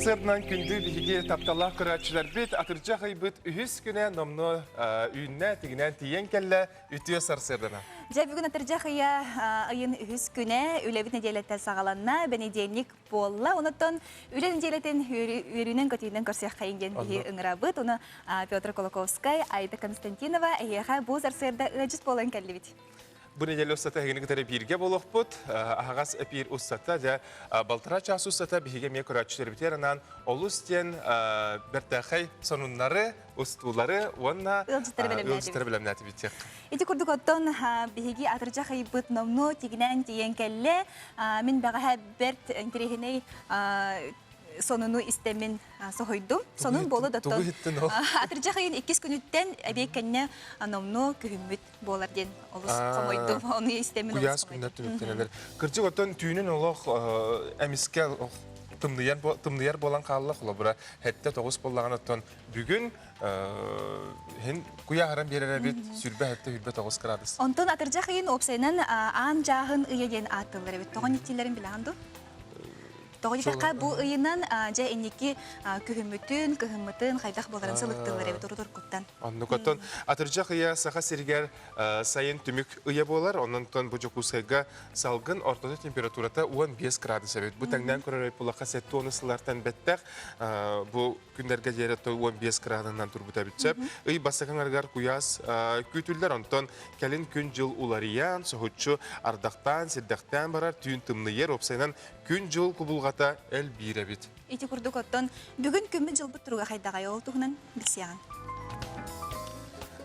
сарсыарданан күндү биһиги тапталлаах көрөөччүлэрбит атырдьах ыйбыт үһүс күнэ номнуо үүннэ, тигинээн тиийэн кэллэ. Үтүө сарсыарданан. Дьэ бүгүн атырдьах ыйа ыйын үһүс күнэ үлэбит нэдиэлэттэн саҕаланна, бэнидиэнньик буолла. Онон үлэ нэдиэлэтин үөрүүнэн-көтүүнэн көрсүөххэйин диэн биһи ыҥырабыт. Уну Петр Кулаковскай, Айда Константинова эһиэхэ бу сарсыарда ыалдьыт буолан кэллибит. Бу неделя устата эһигини кытары бииргэ буолуохпут. Аһаҕас эпиир устата, дьэ, балтараа чаас устата биһиги эмиэ көрөөччүлэрбитигэр анаан олус диэн бэртээхэй сонуннары, устуулары уонна ыалдьыттары бэлэмнээтибит. Ити курдук оттон биһиги атырдьах ыйбыт номнуо тигинээн тиийэн кэллэ. Мин бэҕэһээ бэрт интэриэһинэй сонуну истэммин соһуйдум. Сонун буолу доттон атырдьах ыйын иккис күнүттэн эбиэт кэннэ номнуо күһүммүт буолар диэн олус хомойдум. Ону истэммин Куйаас күннэр түмүктэнэлэр. Кырдьык оттон түүнүн олох эмискэ тымныйар тымныйар буолан хаалла холобура хэттэ тоҕус буоллаҕына оттон бүгүн хин куйааһыран биэрэр эбит сүрбэ хэттэ хүрбэ тоҕус градус. Онтон атырдьах ыйын уопсайынан аан дьааһын ыйа диэн ааттыыллар эбит. Тоҕо ниттиилэрин билэҕин дуу? Тоҕо диэтэххэ, бу ыйынан дьэ инники күһүммүтүн, кыһыммытын хайдах буоларын сылыктыыллар эбит урут уруккуттан. Оннук оттон атырдьах ыйа Саха сиригэр сайын түмүк ыйа буолар. Онон бу Дьокуускайга салгын ортото температурата 15 градус эбит. Бу тэҥнээн көрөр буллахха 70 сыллартан бэттэх бу күннэргэ диэри 15 градуһунан турбута эбит сөп. Ый бастакы аҥарыгар куйаас күүтүллэр, онтон кэлин күн-дьыл уларыйан, соһуччу ардахтаан, сирдэхтээн барар, түүн тымныйар, уопсайынан күн-дьыл кубулҕата элбиир эбит. Ити курдук оттон бүгүн күммүт-дьылбыт туруга хайдаҕай ол туһунан билсиэҕиҥ.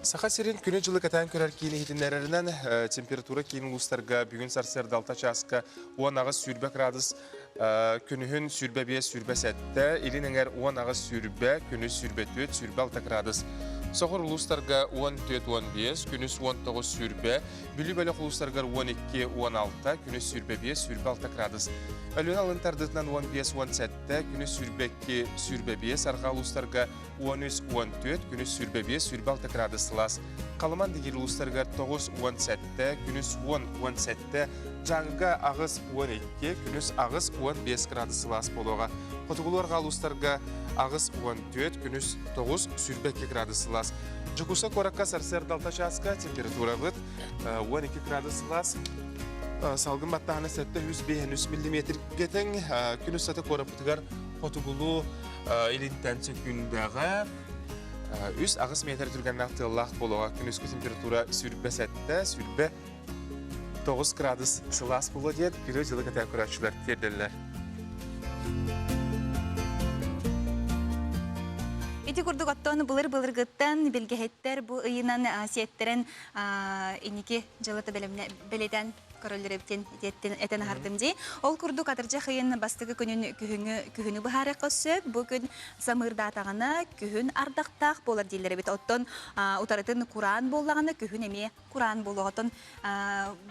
Саха сирин күнү-дьылы кэтээн көрөр киин иһитиннэрэринэн, температура киин улуустарга бүгүн сарсыарда 6 чааска 18-20 градус Күнүһүн 25-27, илин эҥэр 18-20, күнүс 24-26 градус. Соҕур улуустарга 14-15, күнүс 19-20, Бүлүү бөлөх улуустарыгар 12-16, күнүс 25-26 градус. Өлүөнэ алын тардыытынан 15-17, күнүс 22-25, арҕаа улуустарга 13-14, күнүс 25-26 градус сылаас. Халыман дигир улуустарыгар 9-17, күнүс 10-17, Дьааҥыга 82, күнүс 85 градус сылаас буолуоҕа. Хотугулуу-арҕаа улуустарга 84, күнүс 9, 22 градус сылаас. Дьокуускай куоракка сарсыарда 6 чааска температурабыт 12 градус сылаас. Салгын баттааһына 705 миллиметргэ тэҥ. Күн устата куораппытыгар хотугулуу илинтэн сөкүүндэҕэ 3-8 метр түргэннээх тыаллаах буолуоҕа. Күнүскү температура 27, 20 9 градус сылаас буолуо диэн күнү-дьылы кэтээн көрөөччүлэр тиэрдэллэр. Ити курдук оттон былыр-былыргыттан билгэһиттэр бу ыйынан сиэттэрэн инники дьылата бэлиэтээн көрөллөр эбитин этэн аһардым дии. Ол курдук атырдьах ыйын бастакы күнүн күһүҥү күһүнү быһаарыахха сөп. Бу күн самыырдаатаҕына күһүн ардахтаах буолар дииллэр эбит. Оттон утарытын кураан буоллаҕына күһүн эмиэ кураан буолуоҕутун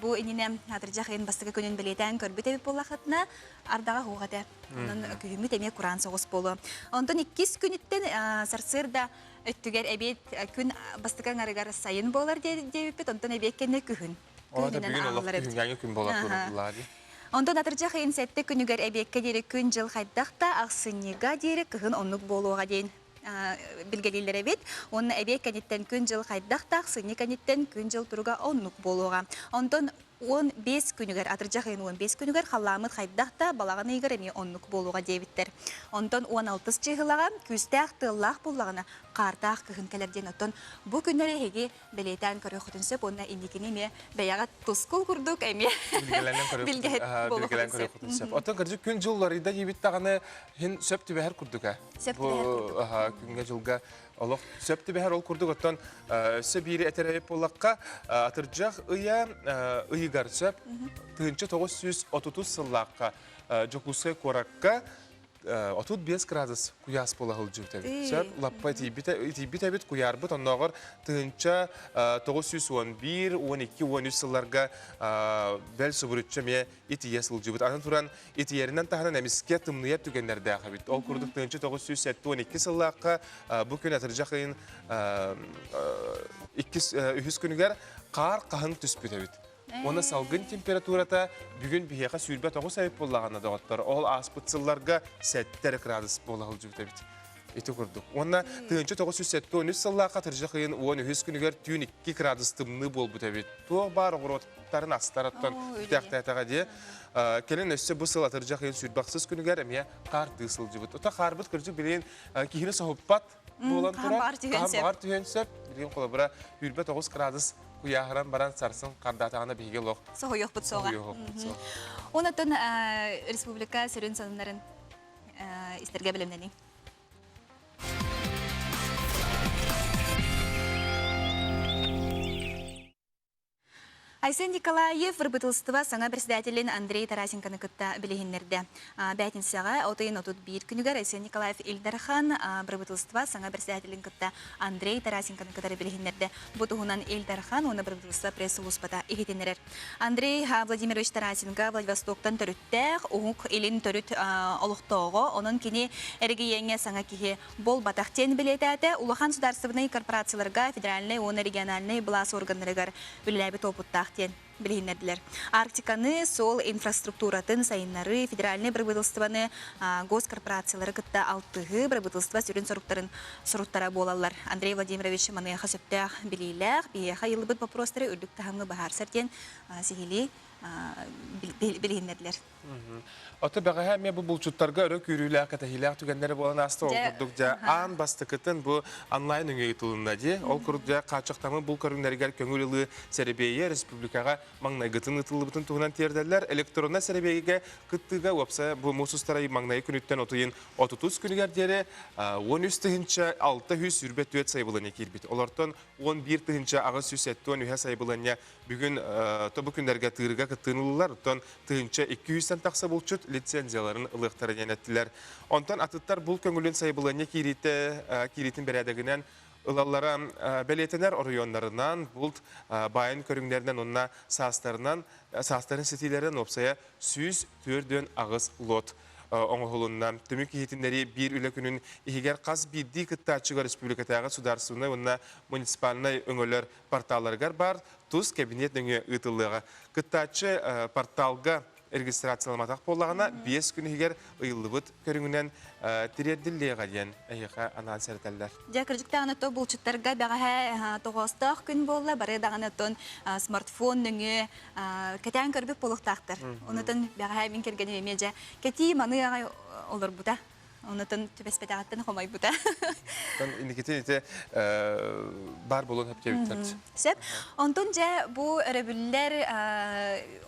бу иннинэ атырдьах ыйын бастакы күнүн бэлиэтээн көрбүт эбит буоллахытына ардаҕа суох этэ. Онон күһүммүт эмиэ кураан соҕус буолуо. Онтон иккис күнүттэн сарсыарда өттүгэр эбиэт күн бастакы аҥарыгар сайын буолар диэбиппит, онтон эбиэт кэннэ күһүн. Күһүнүнэн ааҕыллар эбит. Күһүҥҥү күн буолар туругулаа дии. Онтон атырдьах ыйын сэттэ күнүгэр эбиэккэ диэри күн-дьыл хайдах да ахсынньыга диэри кыһын оннук буолуоҕа диэн билгэлииллэр эбит. Уонна эбиэт кэнниттэн күн-дьыл хайдах да ахсынньы кэнниттэн күн-дьыл туруга оннук буолуоҕа. Онтон 15 күнүгэр, атырдьах ыйын 15 күнүгэр халлааммыт хайдах да балаҕан ыйыгар эмиэ оннук буолуоҕа диэбиттэр. Онтон 16 чыыһылаҕа күүстээх тыаллаах буоллаҕына хаартаах кыһын кэлэр диэн оттон бу күннэри эһиги бэлиэтээн көрүөххүтүн сөп уонна инникини эмиэ бэйэҕит тускул курдук эмиэ билгэһит буолуоххутун сөп. Оттон кырдьык күн-дьыл уларыйда диэбит даҕаны хин сөп түбэһэр курдук ээ. Сөп түбэһэр курдук. Күҥҥэ-дьылга олох сөп түбэһэр ол курдук оттон өссө биири этэр эбит буоллахха атырдьах ыйа ыйыгар сөп 1933 сыллаахха Дьокуускай куоракка 35 градус куйаас буола сылдьыбыт эбит. Сөп лаппа итийбит эбит куйаарбыт оннооҕор 1911, 12, 13 сылларга бэл субуруччу эмиэ итийэ сылдьыбыт. Аны туран итийэринэн таһынан эмискэ тымныйар түгэннэрдээх эбит. Ол курдук 1972 сыллаахха бу күн атырдьах ыйын иккис үһүс күнүгэр хаар хаһыҥ түспүт эбит. Уонна салгын температурата бүгүн биһиэхэ 29 эбит буоллаҕына доҕоттор, ол ааспыт сылларга 7 эрэ градус буола сылдьыбыт эбит. Ити курдук. Уонна 1973 сыллаахха атырдьах ыйын 13 күнүгэр түүн 2 градус тымныы буолбут эбит. Туох баар оҕуруоттарын астарыттан бүтээхтээтэҕэ дии. Кэлин өссө бу сыл атырдьах ыйын 26 күнүгэр эмиэ хаардыы сылдьыбыт. Ота хаарбыт кырдьык билигин киһини соһуппат буолан турар. Хаһан баҕар түһүөн сөп. Билигин холобура 29 градус куйааһыран баран сарсын хардаатаҕына биһиги олох соһуйуохпут суоҕа. Онон республика сүрүн сонуннарын истэргэ бэлэмнэниҥ. Айсен Николаев бырабыыталыстыба саҥа председателин Андрей Тарасенконы кытта билиһиннэрдэ. Бээтинсэҕэ от ыйын 31 күнүгэр Айсен Николаев Ил Дархан бырабыыталыстыба саҥа председателин кытта Андрей Тарасенконы кытары билиһиннэрдэ. Бу туһунан Ил Дархан уонна бырабыыталыстыба пресс-сулууспата иһитиннэрэр. Андрей Владимирович Тарасенко Владивостоктан төрүттээх, Уһук Илин төрүт олохтооҕо, онон кини эрэгийиэҥҥэ саҥа киһи буолбатах диэн бэлиэтээтэ. Улахан судаарыстыбаннай корпорацияларга федеральнай уонна региональнай былаас органнарыгар үлэлээбит уопуттаах диэн билиһиннэрдилэр. Арктиканы, суол инфраструктуратын сайыннарыы, федеральнай бырабыыталыстыбаны госкорпорациялары кытта алтыһыы бырабыыталыстыба сүрүн соруктарын соруктара буолаллар. Андрей Владимирович маныаха сөптөөх билиилээх, биһиэхэ ыйыллыбыт боппуруостары үрдүк таһымҥа быһаарсар диэн сиһилии билиһиннэрдилэр. Ото бэҕэһээ эмиэ бу булчуттарга өрө күүрүүлээх, кэтэһиилээх түгэннэрэ буолан ааста. Ол курдук дьэ аан бастакытын бу онлайн өҥө ыытылынна дии. Ол курдук дьэ хааччахтаммыт бул көрүҥнэригэр көҥүл ылыы сэрэбиэйэ республикаҕа маҥнайгытын ыытыллыбытын туһунан тиэрдэллэр. Электроннай сэрэбиэйгэ кыттыыга уопсайа бу муус устар ый маҥнайгы күнүттэн отуйун отутус күнүгэр диэри 13 624 сайабылыанньа киирбит. Олортон 11 873 сайабылыанньа Бүгүн тобу күннэргэ тыырыга кыттыыны ыллылар, оттон 1200-тэн тахса булчут лицензияларын ылыахтара диэн эттилэр. Онтон атыттар бул көҥүлүн сайабылыанньа киириитэ киириитин бэрээдэгинэн ылаллара бэлиэтэнэр оройуоннарынан, булт баайын көрүҥнэринэн уонна саастарынан саастарын ситиилэринэн уопсайа 148 лот оҥоһулунна. Түмүк иһитиннэрии биир үлэ күнүн иһигэр хас биирдии кыттааччыга республикатааҕы судаарыстыбаннай уонна муниципальнай өҥөлөр порталларыгар баар тус кэбиниэт нөҥүө ыытыллыаҕа. Кыттааччы порталга регистрацияламматах буоллаҕына, 5 күн иһигэр ыйыллыбыт көрүҥүнэн тириэрдиллиэҕэ диэн эһиэхэ анаан сэрэтэллэр. Дьэ, кырдьык даҕаны то булчуттарга бэҕэһээ тоҕоостоох күн буолла, бары даҕаны оттон смартфон нөҥүө кэтээн көрбүт буолуохтаахтар. Онутун бэҕэһээ мин кэргэним эмиэ дьэ кэтии маны аҕай олорбута. Онутун түбэспэтэҕиттэн хомойбута. Инникитин ити бар буолуон сөп Сөп. Онтон дьэ бу өрөбүллэр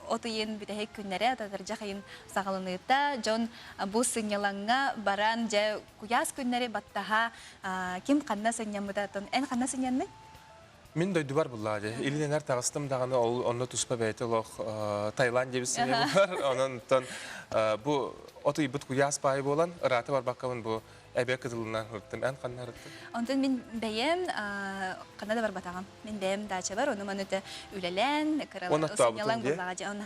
от ыйын бүтэһик күннэрэ татырдьах ыйын саҕаланыыта дьон бу сынньалаҥҥа баран дьэ куйаас күннэри баттаһа ким ханна сынньаммыта эн ханна сынньанныҥ? Мин дойдубар буллаа дии. Илин эҥэр таҕыстым даҕаны ол онно туспа бэйэтэ олох Таиланд диэбит сымыйа буолар. Онон оттон бу от ыйбыт куйаас баайы буолан ыраата барбаккабын бу эбэ кытылынан ырыттым. Эн ханна ырыттың? Онтон мин бэйэм ханна да барбатаҕым. Мин бэйэм даачабар ону маны үлэлээн кыра сынньалаҥ буллаҕа дьэ онно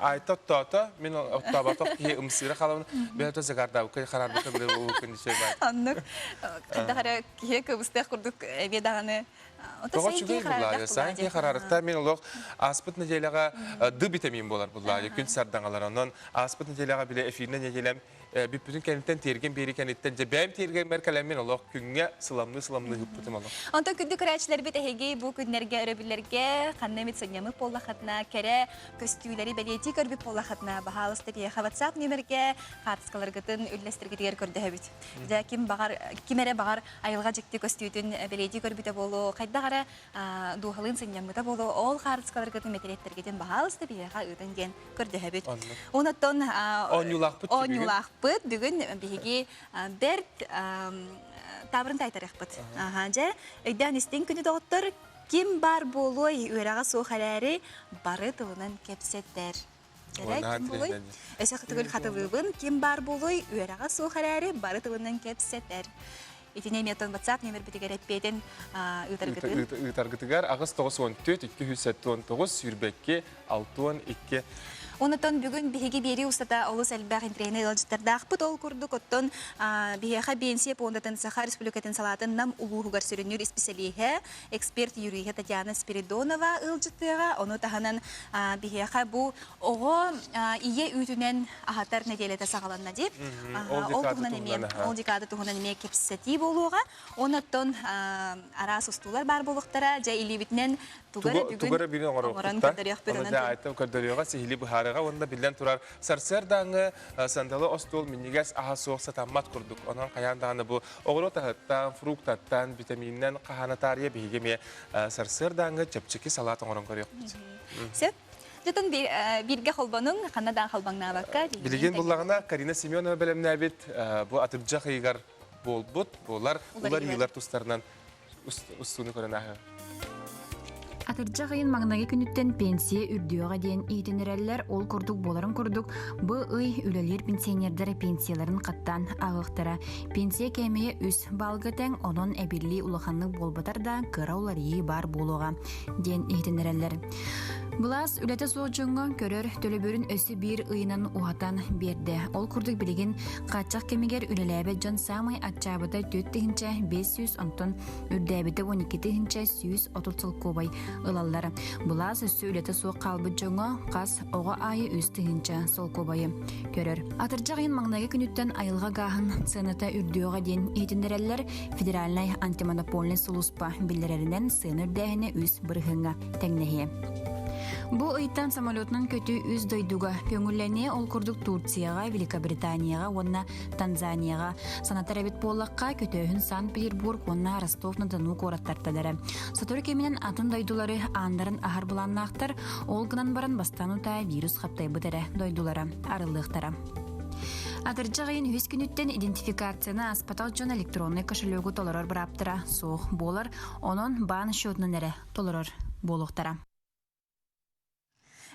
Айта оттоото, мин оттооботох киһи ымсыыра хаалабын. Бэйэтэ загардаабыкка хараарбыкка билэр буолбуккун дии баар. Оннук хайдах эрэ киһи кыбыстыах курдук эбиэ даҕаны Тоҕо үчүгэй буллаайа, сайын киһи хараарыкта мин олох ааспыт нэдиэлэҕэ ды витамин буолар буллаайа күн сардаҥалар онон ааспыт нэдиэлэҕэ бile эфирнэ нэдиэлэм бүппүтүн кэнниттэн тиэргэн биэри кэнниттэн дьэ бэйэм тиэргэммэр кэлэммин олох күҥҥэ сыламныы сыламныы ыппытым олох. Онтон күндү көрөөччүлэрбит эһиги бу күннэргэ өрөбүллэргэ ханна эмит сынньаммыт буоллаххытына кэрэ көстүүлэри бэлиэтии көрбүт буоллаххытына баһаалыста биһиэхэ WhatsApp нүөмэргэ хаартыскаларгытын үллэстэргитигэр көрдөһөбүт. Дьэ, ким баҕар, ким эрэ баҕар айылҕа дьикти көстүүтүн бэлиэтии көрбүтэ буолуо, хайдах эрэ дууһалыын сынньаммыта буолуо, ол хаартыскаларгытын, мэтириэттэргитин баһаалыста биһиэхэ ыытын диэн көрдөһөбүт. Онон оонньуулаахпыт оонньуулаахпыт бүгүн биһиги бэрт таабырын таайтарыахпыт. Дьэ, өйдөөн истиҥ күнү доҕоттор, ким баар буолуой үөрэҕэ суох эрээри бары тылынан кэпсэтэр. Кэрэ ким буолуй? Өссө төгүл хатылыыбын. Ким баар буолуй? Үөрэҕэ суох эрээри бары тылынан кэпсэтэр. Итини эмиэ оттон WhatsApp нүөмэрбитигэр эппиэтин Онотон бүгүн биһиги биэрии устата олус элбэх интэриэһинэй ыалдьыттардаахпыт. Ол курдук оттон биһиэхэ Биэнсийэ пуондатын Саха Республикатын салаатын Нам улууһугар сүрүннүүр исписэлииһэ, эксперт юриһа Татьяна Спиридонова ыалдьыттыаҕа. Ону таһынан биһиэхэ бу оҕо ийэ үүтүнэн аһатар нэдиэлэтэ саҕаланна дии. Ол туһунан эмиэ ол декада туһунан эмиэ кэпсэтии буолуоҕа. Онон араас устуулар баар буолуохтара. Дьэ илиибитинэн тугу эрэ Тугу эрэ бүгүн бүгүн оҥорон оҥоруохпут көрдөрүөхпүт. Онон дьэ айтым көрдөрүөҕэ, сиһилии быһаарыаҕа уонна биллэн турар сарсыардааҥы сандалы остуол минньигэс аһа суох сатаммат курдук. Онон хайаан даҕаны бу оҕуруот аһыттан, фруктаттан, витамининэн хаһаана таарыйа биһиги эмиэ сарсыардааҥы чэпчэки салаат оҥорон көрүөхпүт. Сөп. Дьэтон бииргэ холбонуҥ, ханна да халбаҥнаабакка. Билигин буллаҕына Карина Семенова бэлэмнээбит бу атырдьах ыйыгар буолбут, буолар уларыйыылар тустарынан устууну көрөн ааһыа. Атырдьах ыйын маҥнайгы күнүттэн пенсия үрдүөҕэ диэн иитинэрэллэр. Ол курдук буоларын курдук, бу ый үлэлиир пенсионердар пенсияларын хаттаан ааҕыахтара. Пенсия кээмэйэ үс баалга тэҥ, онон эбиллии улаханнык буолбатар да, кыра уларыйыы баар буолуоҕа диэн иһитиннэрэллэр. Былаас үлэтэ суох дьоҥҥо көрөр төлөбүрүн өссө биир ыйынан уһатан биэрдэ. Ол курдук билигин хааччах кэмигэр үлэлээбэт дьон саамай аччаабыта 4500, онтон үрдээбитэ 12130 солкуобай ылаллар. Былаас өссө үлэтэ суох хаалбыт дьоҥҥо хас оҕо аайы 3000 солкуобайы көрөр. Атырдьах ыйын маҥнайгы күнүттэн айылҕа гааһын сыаната үрдүөҕэ диэн иһитиннэрэллэр. Федеральнай антимонопольнай сулууспа биллэрэринэн сыана үрдээһинэ үс бырыһыаҥҥа тэҥнэһиэ. Бу ыйтан самолетунан көтүү үс дойдуга көҥүллэниэ, ол курдук Турцияҕа, Великобританияҕа уонна Танзанияҕа. Санатар эбит буоллахха, көтөөһүн Санкт-Петербург уонна Ростов-на-Дону куораттартан эрэ. Сотору кэминэн атын дойдулары ааннарын аһар былааннаахтар, ол гынан баран бастаан утаа вирус хаптайбыт эрэ дойдулара арыллыахтара. Атырдьах ыйын үһүс күнүттэн идентификацияны ааспатах дьон электроннай кошелегу толорор бырааптара суох буолар, онон баан счетунан эрэ толорор буолуохтара.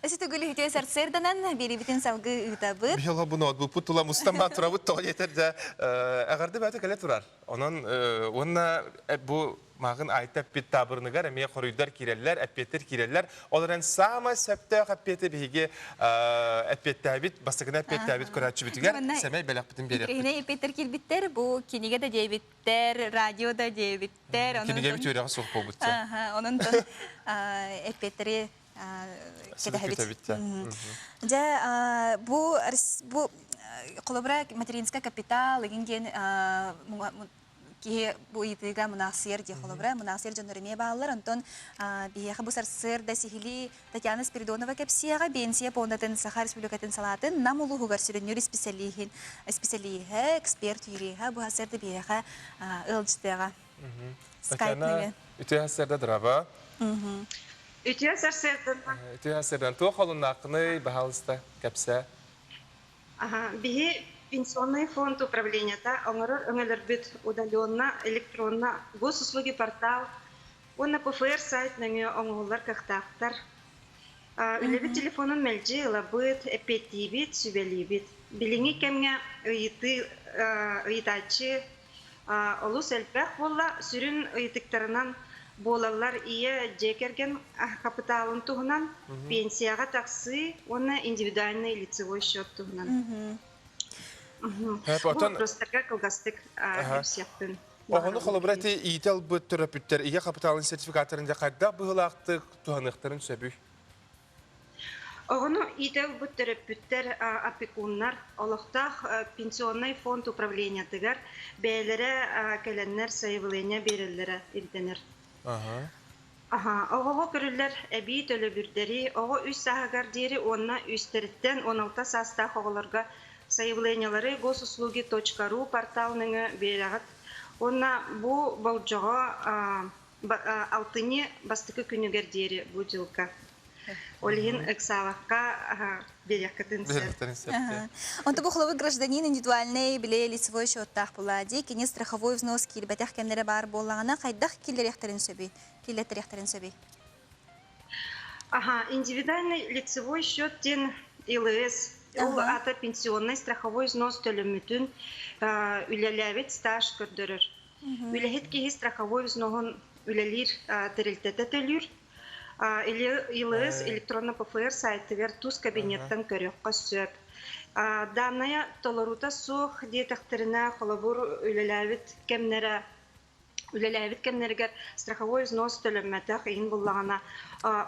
Өсө төгүл үтүө сарсыарданан биэрибитин салгыы ыытабыт. Биһиги бу ноутбукпут тула мустан баа турабыт тоҕо диэтэр да эҕэрдэ бэйэтэ кэлэ турар. Онон уонна бу мааҕын айта эппит таабырыныгар эмиэ хоруйдар киирэллэр, эппиэттэр киирэллэр. Ол эрэн саамай сөптөөх эппиэти биһиги эппиэттээбит, бастакына эппиэттээбит көрөөччүбүтүгэр сэмэй бэлэхпитин биэриэхпит. Интэриэһинэй эппиэттэр киирбиттэр. Бу кинигэ да диэбиттэр, радио да диэбиттэр. Кинигэбит үөрэҕэ суох буолбут. Онон эппиэттэри кэтэһэбит. Дьэ, бу бу холобура материнскай капитал игин диэн киһи бу ыйытыыга мунаахсыйар дии холобура мунаахсыйар дьоннор эмиэ бааллар онтон биһиэхэ бу сарсыарда сиһилии Татьяна Спиридонова кэпсиэҕэ Биэнсийэ пуондатын Саха Республикатын салаатын Нам улууһугар сүрүннүүр исписэлииһин исписэлииһэ эксперт юриһа бу сарсыарда биһиэхэ ыалдьытыаҕа скайп Татьяна үтүө сарсыарда драба Үтүө сарсыарданан. Үтүө сарсыардан туох холуннааххыный баһаалыста кэпсээ Биһи Пенсионный фонд управлениета оҥорор өҥөлөрбүт удаленно, электронно госуслуги портал уонна ПФР сайт нөҥүө оҥоһуллар кыахтаахтар. Үлэбит телефонун мэлдьи ылабыт, эппиэттиибит, сүбэлиибит. Билиҥҥи кэмҥэ ыйытыы ыйытааччы олус элбэх буолла. Сүрүн ыйытыктарынан буолаллар ийэ дьиэ кэргэн хапытаалын туһунан, пенсияҕа тахсыы уонна индивидуальный лицевой счет туһунан. Бу вопростарга кылгастык кэпсиэхпин Оҕону холобура ити иитэ ылбыт төрөппүттэр ийэ хапытаалын сертификаттарын дьэ хайдах быһыылаахтык туһаныахтарын сөбүй? Оҕону иитэ ылбыт төрөппүттэр, опекуннар олохтоох пенсионнай фонд управлениетыгар бэйэлэрэ кэлэннэр сайабылыанньа биэрэллэрэ ирдэнэр. Оҕоҕо көрүллэр эбии төлөбүрдэри оҕо үс сааһыгар диэри уонна үстэриттэн 16 саастаах оҕолорго сайабылыанньалары госуслуги.ру портал нөҥүө биэрэҕит уонна бу болдьоҕо алтынньы бастакы күнүгэр диэри бу дьылга. Ол иһин ыксаабакка биэриэххитин сөп. Онто бу холобур гражданин индивидуальный били лицевой счеттаах буолаа дии кини страховой взнос киирбэтэх кэмнэрэ баар буоллаҕына хайдах киллэриэхтэрин сөбүй? Киллэттэриэхтэрин сөбүй? Аха, индивидуальный лицевой счет диэн ИЛС, ол аата пенсионный страховой взнос төлөммүтүн үлэлээбит стаж көрдөрөр. Үлэһит киһи страховой взноһун үлэлиир тэрилтэтэ төлүүр. ИЛС электронно ПФР сайтыгар тус кабинеттан көрүөххэ сөп. Дааннайа толоруута суох диэтэхтэринэ, холобур, үлэлээбит кэмнэрэ үлэлээбит кэмнэригэр страховой взнос төлөммөтөх иһин буллаҕына,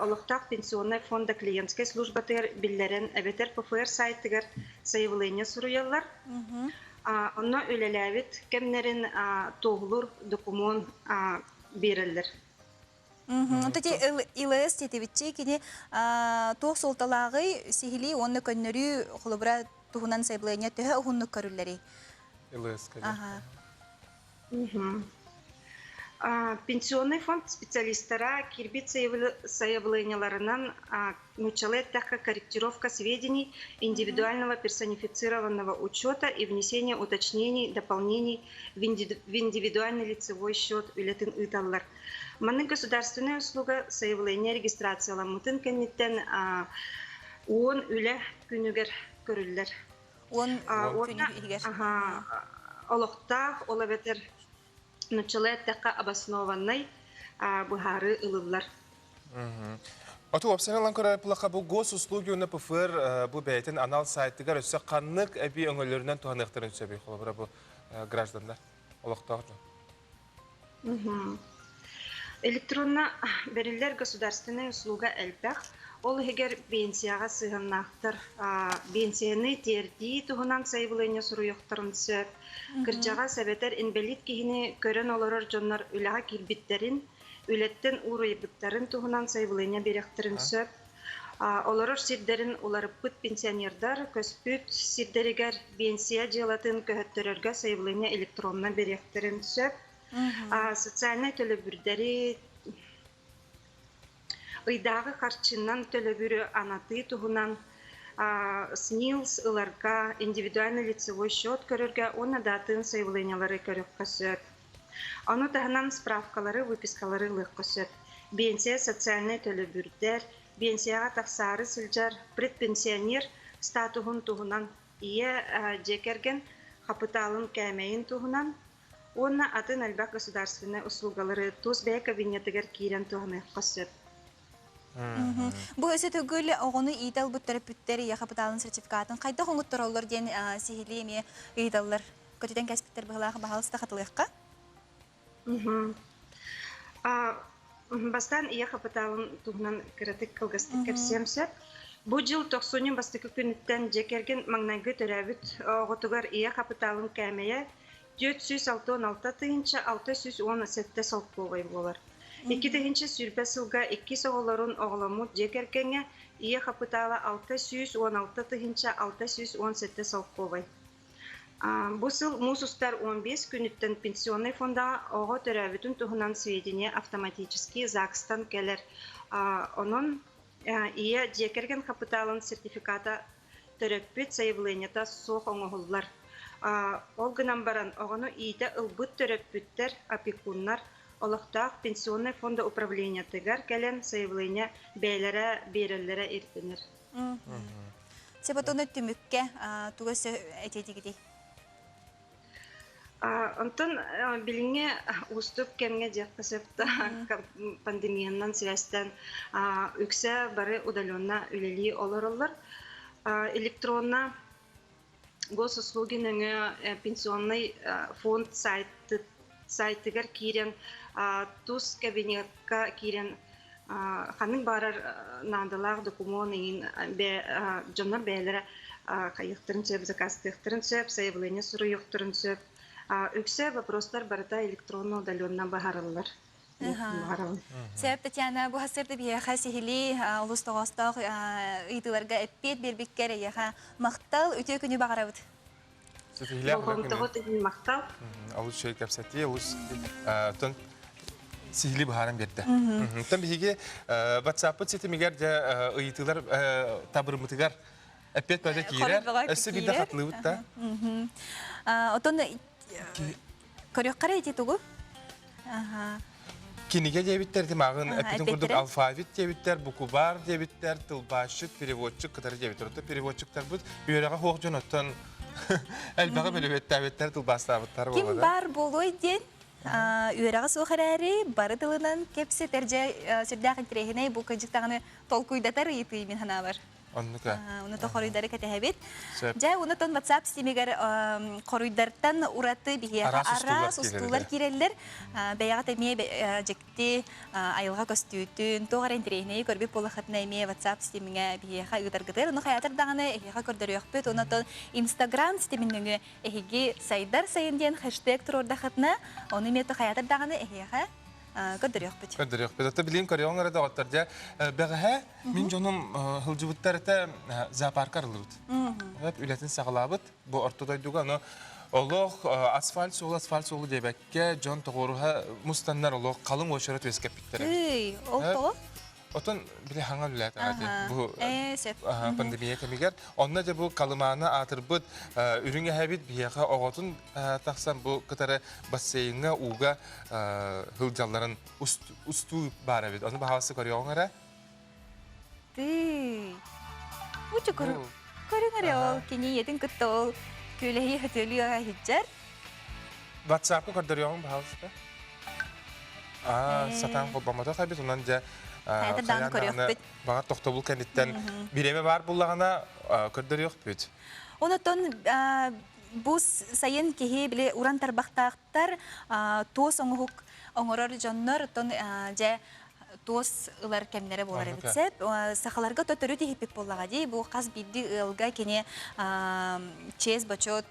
олохтоох пенсионнай фонда клиентскэй службатыгар биллэрэн эбэтэр ПФР сайтыгар заявление суруйаллар. Онно үлэлээбит кэмнэрин туоһулуур докумуон биэрэллэр. Ити ИЛС тиэтибитчи кини туох суолталааҕый сиһилии уонна көннөрүү холобура туһунан сайабылыанньа төһө уһуннук көрүллэрий? ИЛС Пенсионный фонд специалистара киирбит сайабылыанньаларынан нууччалыы эттэххэ корректировка сведений индивидуального персонифицированного учета и внесение уточнений, дополнений в индивидуальный лицевой счет үлэтин ыыталлар. Маннык государственная услуга заявление регистрацияламмытын кэнниттэн 10 үлэ күнүгэр көрүллэр. 10 күн иһигэр. Олохтоох, ол эбэтэр нууччалыы эттэххэ обоснованнай быһаарыы ылыллар. Оту уопсайынан ылан көрөр буоллахха, бу госуслуги уонна ПФР бу бэйэтин анал сайтыгар өссө ханнык эбии өҥөлөрүнэн туһаныахтарын сөбүй холобура бу граждандар олохтоох дьон? Электронно бэриллэр государственнай услуга элбэх. Ол иһигэр пенсияҕа сыһыаннаахтар пенсияны тиэрдии туһунан сайабылыанньа суруйуохтарын сөп. Кырдьаҕас эбэтэр инбэлиит киһини көрөн олорор дьоннор үлэҕэ киирбиттэрин, үлэттэн уурайбыттарын туһунан сайабылыанньа биэриэхтэрин сөп. Олорор сирдэрин уларыппыт пенсионердар көспүт сирдэригэр биэнсийэ дьыалатын көһөттөрөргө сайабылыанньа электронно биэриэхтэрин сөп. Социальнай төлөбүрдэри ыйдааҕы харчынан төлөбүрү анатыы туһунан СНИЛС ыларга, индивидуальный лицевой счет көрөргө уонна да атын сайабылыанньалары көрүөххэ сөп. Ону таһынан справкалары, выпискалары ылыахха сөп. Биэнсийэ социальнай төлөбүрдэр, биэнсийэҕэ тахсаары сылдьар предпенсионер статуһун туһунан, ийэ дьиэ кэргэн хапытаалын кээмэйин туһунан уонна атын элбэх государственнай услугалары тус бэйэ кабинетыгар киирэн туһаныахха сөп. Бу өссө төгүл оҕону иитэ ылбыт төрөппүттэр ийэ хапытаалын сертификатын хайдах оҥоттороллор диэн сиһилии эмиэ ыйыталлар. Көтүтэн кэспиттэр быһылаах баһаалыста хатылыахха. Бастаан ийэ хапытаалын туһунан кыратык кылгастык кэпсиэм сөп. Бу дьыл тохсунньу бастакы күнүттэн дьиэ кэргэн маҥнайгы төрөөбүт оҕотугар ийэ хапытаалын кээмэйэ 466 617 солкуобай буолар. 2020 сылга иккис оҕолорун оҕоломмут дьиэ кэргэҥҥэ ийэ хапытаала 616 617 солкуобай. Бу сыл муус устар 15 күнүттэн пенсионнай фондаҕа оҕо төрөөбүтүн туһунан сведения автоматически ЗАГСтан кэлэр. Онон ийэ дьиэ кэргэн хапытаалын сертификата төрөппүт сайабылыанньата суох оҥоһуллар. Ол гынан баран оҕону иитэ ылбыт төрөппүттэр, опекуннар олохтоох пенсионнай фонда управлениетыгар кэлэн сайабылыанньа бэйэлэрэ биэрэллэрэ ирдэнэр. Себотону түмүккэ тугу өссө этиэтигитий? Онтон билиҥҥи уустук кэмҥэ диэххэ сөп пандемиянан сибээстээн үксэ бары удаленно үлэлии олороллор. Электронно госуслуги нөҥүө пенсионный фонд сайтыгар киирэн тус кабинетка киирэн ханнык баарар наадалаах докумуон иһин дьоннор бэйэлэрэ хайыахтарын сөп, заказтыахтарын сөп, заявление суруйуохтарын сөп. Үксэ вопростар барыта электронно удаленно баһарыллар. Сөп, Татьяна, бу хасырды биһиэхэ сиһилии олус тоҕоостоох ыйытыыларга эппиэт биэрбиккэр эйиэхэ махтал, үтүө күнү баҕарабыт. Болҕомтоҕут иһин махтал. Олус үчүгэй кэпсэтии, олус сиһилии быһааран биэрдэ. Оттон биһиги WhatsApp-пыт ситимигэр дьэ ыйытыылар табырымытыгар эппиэт бөҕө киирэр. Өссө биирдэ хатылыыбыт да. Отон көрүөххэ эрэ ити тугу? Кинигэ диэбиттэр, тимаҕын эппитин курдук алфавит диэбиттэр, букубаар диэбиттэр, тылбаасчыт, переводчик кытары диэбиттэр. Оттон переводчиктарбыт үөрэҕэ суох дьон оттон элбэҕи бөлүбүөттээбиттэр, тылбаастаабыттар Ким баар буолуой диэн. Үөрэҕэ суох эрээри, бары тылынан кэпсэтэр дьэ сүрдээх интэриэһинэй бу кырдьык даҕаны толкуйдатар ыйытыы мин санаабар. Оннука. Уну то хоруйдары кэтэһэбит. Сөп. Дьэ, унутон WhatsApp ситимигэр хоруйдартан ураты биһиэхэ Араас араас устуулар устуулар киирэллэр. Бэйэҕит эмиэ дьикти айылҕа көстүүтүн, туох эрэ интэриэһинэйи көрбүт буоллаххытына эмиэ WhatsApp ситимҥэ биһиэхэ ыытаргытыгар, ону хайаатар даҕаны эһиэхэ көрдөрүөхпүт. Онотон Instagram ситимин нөҥүө эһиги сайдар сайын диэн хэштег туруордаххытына, ону эмиэ хайаатар даҕаны эһиэхэ көрдөрүөхпүт. Көрдөрүөхпүт. Ата билигин көрүөҕүҥ эрэ доҕоттор дьэ бэҕэһээ мин дьонум сылдьыбыттар этэ зоопарка арыллыбыт. Үлэтин саҕалаабыт бу орто дойдуга ону олох асфальт суолу асфальт суолу диэбэккэ дьон тоҕуоруһа мустаннар олох халыҥ уочарат үөскэппиттэр эбит. Ол тоҕо? Отон били хаҥа үлэлээтэ бу пандемия кэмигэр онно дьэ бу Калымааны аатырбыт үрүҥ эһэбит биһиэхэ оҕотун тахсан бу кытары бассейҥҥа ууга сылдьалларын устуу баар эбит. Ону баһаалыста көрүөҕүҥ эрэ. Тыый. Учу көрүҥ эрэ ол кини ийэтин кытта ол күөлэһии хөтөлүү аҕа иһитдьэр. WhatsApp-ка көрдөрүөҕүҥ баһаалыста. Аа, сатаан холбоммотох эбит, онон дьэ хайаан даҕаны баҕар тохтобул кэнниттэн бириэмэ баар буллаҕына көрдөрүөхпүт. Онотон бу сайын киһи били уран тарбахтаахтар туос оҥоһук оҥорор дьоннор оттон дьэ туос ылар кэмнэрэ буолар эбит сөп. Сахаларга то төрүт иһиппит буоллаҕа дии. Бу хас биирдии ыалга кини чиэс-бочуот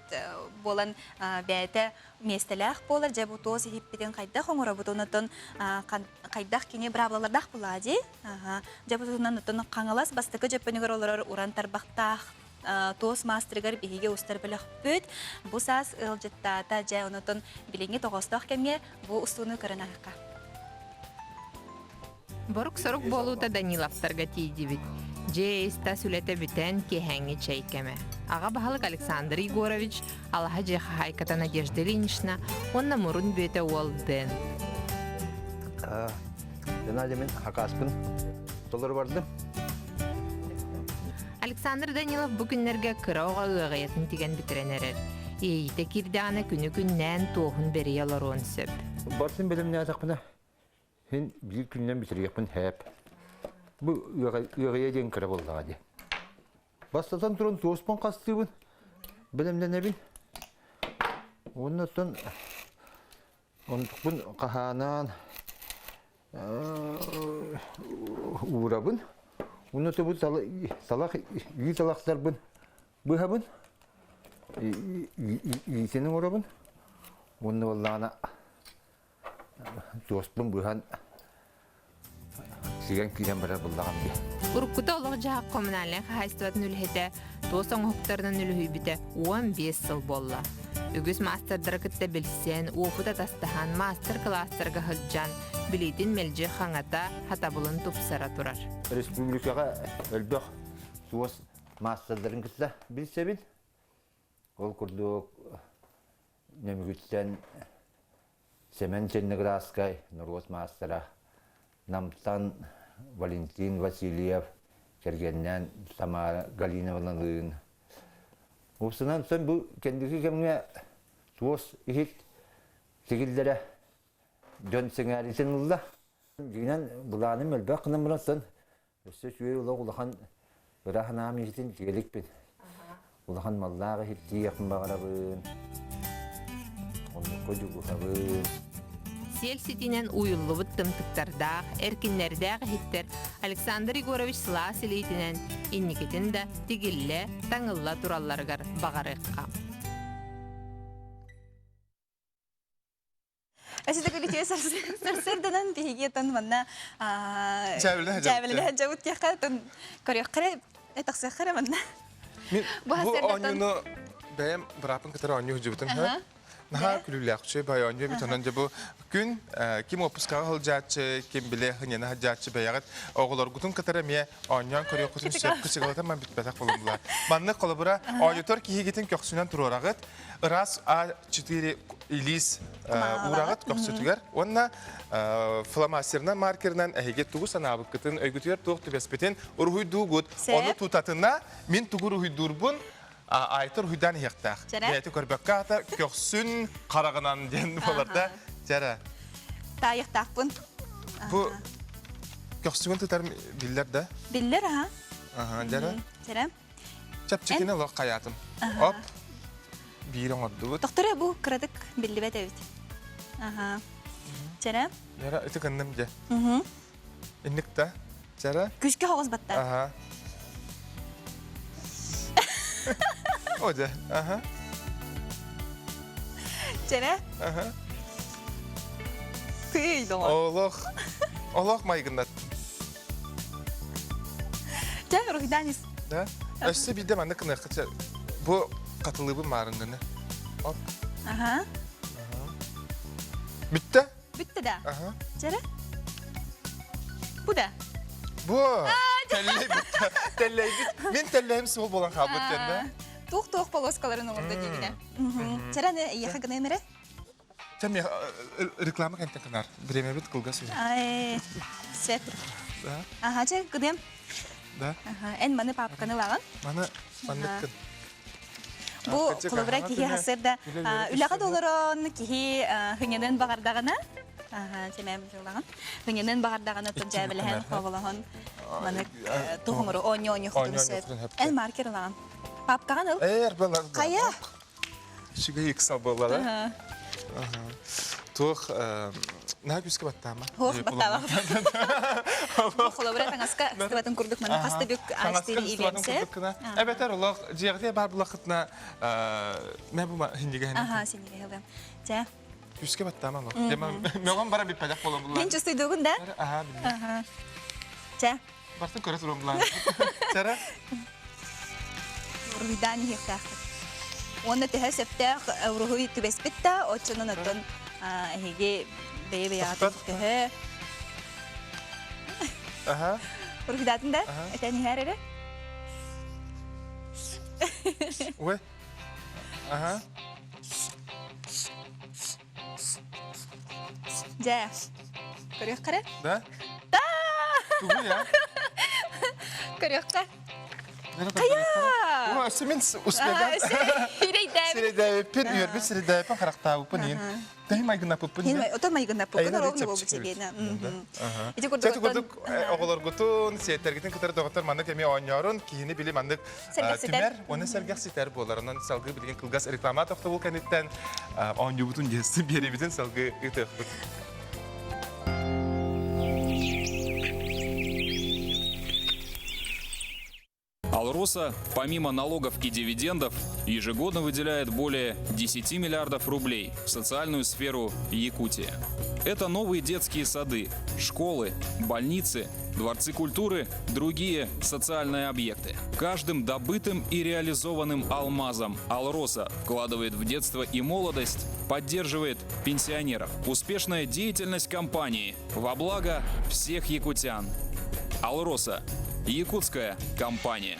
буолан бэйэтэ миэстэлээх буолар. Дьэ бу туос иһиппитин хайдах оҥоробут, онтон хайдах кини быраабылалардаах буоллаҕа дии. Дьэ бу туһунан оттон Хаҥалас бастакы дьөппөнүгэр олорор уран тарбахтаах туос маастарыгар биһиги устар бөлөхпүт бу саас ыалдьыттаата. Дьэ онотон билиҥҥи тоҕоостоох кэмҥэ бу устууну көрөн аһыахха. Борук-сорук буолуута Даниловтарга тиийдибит. Дьиэ ис-тас үлэтэ бүтэн, киэһээҥҥи чэй кэмэ. Аҕа баһылык Александр Егорович, алаһа дьиэ хаһаайката Надежда Ильинична уонна мурун бүөтэ уол Дэн. Геннадий мин хакаспын толору бардым. Александр Данилов бу күннэргэ кыра оҕо ыаҕайатын тигэн бүтэрэн эрэр. Иэйиитэ киирдэҕинэ күнү-күннээн туоһун бэрийэ олоруон сөп. Барсын бэлэмнээтэхпинэ Син биир күнүнэн бүтэрийэхпин сөп. Бу ыаҕайа диэн кыра буоллаҕа дии. Бастатан туран туоспун хастыыбын, бэлэмнэнэбин. Уонна оттон онтукпун хаһаанаан уурабын. Уонна бу талах ии талахтарбын быһабын, иитин оҥоробун. Уонна буоллаҕына Туоспун быһан сигэн киирэн барар буллаҕым дии. Уруккута олох-дьаһах коммунальнай хаһаайыстыбатын үлэһитэ туос оҥоһуктарынан үлүһүйбүтэ 15 сыл буолла. Үгүс маастардары кытта билсэн, уопут атастаһан, маастар-кылаастарга сылдьан, билиитин мэлдьи хаҥата, хатабылын тупсара турар. Республикаҕа элбэх туос маастардарын кытта билсэбин. Ол курдук Нөмүгүттэн Сэмэн Черноградскай норуот маастара, Намтан Валентин Васильев кэргэнинээн Тамара Галиновналыын. Уопсайынан бу кэнники кэмҥэ туос иһит тигиллэрэ дьон сэҥээриитин ылла. Дьиҥинэн былааным элбэх гынан баран Өссө үчүгэй олох улахан ыра санаам иһитин тигэликпин. Улахан маллаах иһиттиэхпин баҕарабын. Оннукка дьулуһабын. Сиэл ситинэн уйуллубут тымтыктардаах, эркиннэрдээх иһиттэр Александр Егорович сылаас илиитинэн инникитин да тигиллэ, таҥылла туралларыгар баҕарыахха. Өсөтө сарсыарданан биһиги тон манна дьээбэлэнэ дьабыт диэххэ тон көрүөххэ эрэ тахсыахха эрэ манна. Мин бу оонньууну бэйэм бырааппын кытары оонньуу сылдьыбытым Наһаа күлүүлээх үчүгэй баай оонньуу эбит. Онон дьэ бу күн ким уоппускаҕа сылдьааччы, ким билэ хыньана сылдьааччы бэйэҕит оҕолоргутун кытары эмиэ оонньоон көрүөххүтүн сөп кычыгалатан ман бүтпэтэх буолуммулар. Маннык холобура оонньотор киһигитин көхсүнэн туруораҕыт, ыраас А4 илиис уураҕыт көхсүтүгэр уонна фломастерынан маркерынан эһиги тугу санаабыккытын өйгүтүгэр туох түбэспитин уруһуйдуугут. Ону тутатына мин тугу уруһуйдуурбун Айтор уруһуйдаан иһиэхтээх. Бэйэтэ көрбөккө аата көхсүн хараҕынан диэн буолар да. Чара. Таайыктаахпын. Бу көхсүгүн тутар биллэр да? Биллэр, аха. Аха, дьара. Чара. Чэпчэкини олох хайаатым. Оп. Биир оҥордубут. Тохторо бу кыратык биллибэт эбит. Аха. Чара. Дьара, ити гынным дьэ. Инник да. Чара. Күскэ хоҕус батта. Аха. О дьэ. Аха. Чара. Аха. Тый доҕор. Олох. Олох майгыннат. Чэ, Руһиданис. Да? Өссө биирдэ маннык гыныахха Бу хатылыыбын маарыҥҥыны. Оп. Аха. Бүттэ? Бүттэ да? Аха. Чэрэ? Бу да? Бу! Тэллэйбит. Тэллэйбит. Мин тэллэйим суол буолан хаалбыт диэн да? Туох-туох полоскаларын оҥордо диигинэ. Чэрэ, эйиэхэ гыныам эрэ? Чэ, реклама кэнтэн кынар. Времябит кылгас үһү. Ай, сөп. Да? Аха, чэ, гыныам. Да? Аха, эн маны папканы ылаҕын. Маны манныккын. Бу холобура киһи хасырда үлэҕэ долорон киһи хыньанын баҕардаҕына сэмэм дьылаҕын хыньанын баҕардаҕына тон дьээбэлэһэн хооболоһон маны туһумуру оонньуу оонньуу хотун сөп эн маркер ылаҕын папкаҕын ыл Эр балар хайа Үчүгэй ыксал буоллара. Туох наһаа күүскэ баттаама. Туох баттаама. Холобура таҥаска ыстыбатын курдук маны хаста бүк аастыыр илиэмсэ. Эбэтэр олох дьиэҕитэ баар булахытына мэ бу хиннигэ Аха, синнигэ хылым. Чэ. Күүскэ баттаама олох. Мөҕөн бара биппэтэх буолан булла. Мин чувствуйдугун да? Аха, Аха. Чэ. Бартын көрө туран булан. Чара. Уруһуйдаан иһиэхтээхпит. Уонна төһө сөптөөх уруһуй түбэспит да, оччонон оттон эһиги бэйэ-бэйэҕитин төһө Аха. Уруһуйдаатын да? Этэн иһэр эрэ? Ой. Аха. Дьэ, көрүөххэ эрэ? Да? Да! Тугу я? Көрүөххэ. Хайа! О, өссө мин успега. Сирэйдээбит. Сирэйдээбиппин, үөрбүт сирэйдээбиппин, харахтаабыппын иин. Тэһи майгынаппыппын. Ото майгынаппыппын, ровно буолбут сибиэнэ. Ити курдук оҕолоргутун, сиэттэргитин кытары доҕоттор маннык эмиэ оонньоорун, киһини били маннык түмэр, уонна сэргэхситэр буолар. Онон салгыы билигин кылгас реклама тохтобул кэнниттэн оонньуубутун диэсти биэриибитин салгыы ыытыахпыт. Алроса, помимо налогов и дивидендов, ежегодно выделяет более 10 миллиардов рублей в социальную сферу Якутии. Это новые детские сады, школы, больницы, дворцы культуры, другие социальные объекты. Каждым добытым и реализованным алмазом Алроса вкладывает в детство и молодость, поддерживает пенсионеров. Успешная деятельность компании во благо всех якутян. Алроса – якутская компания.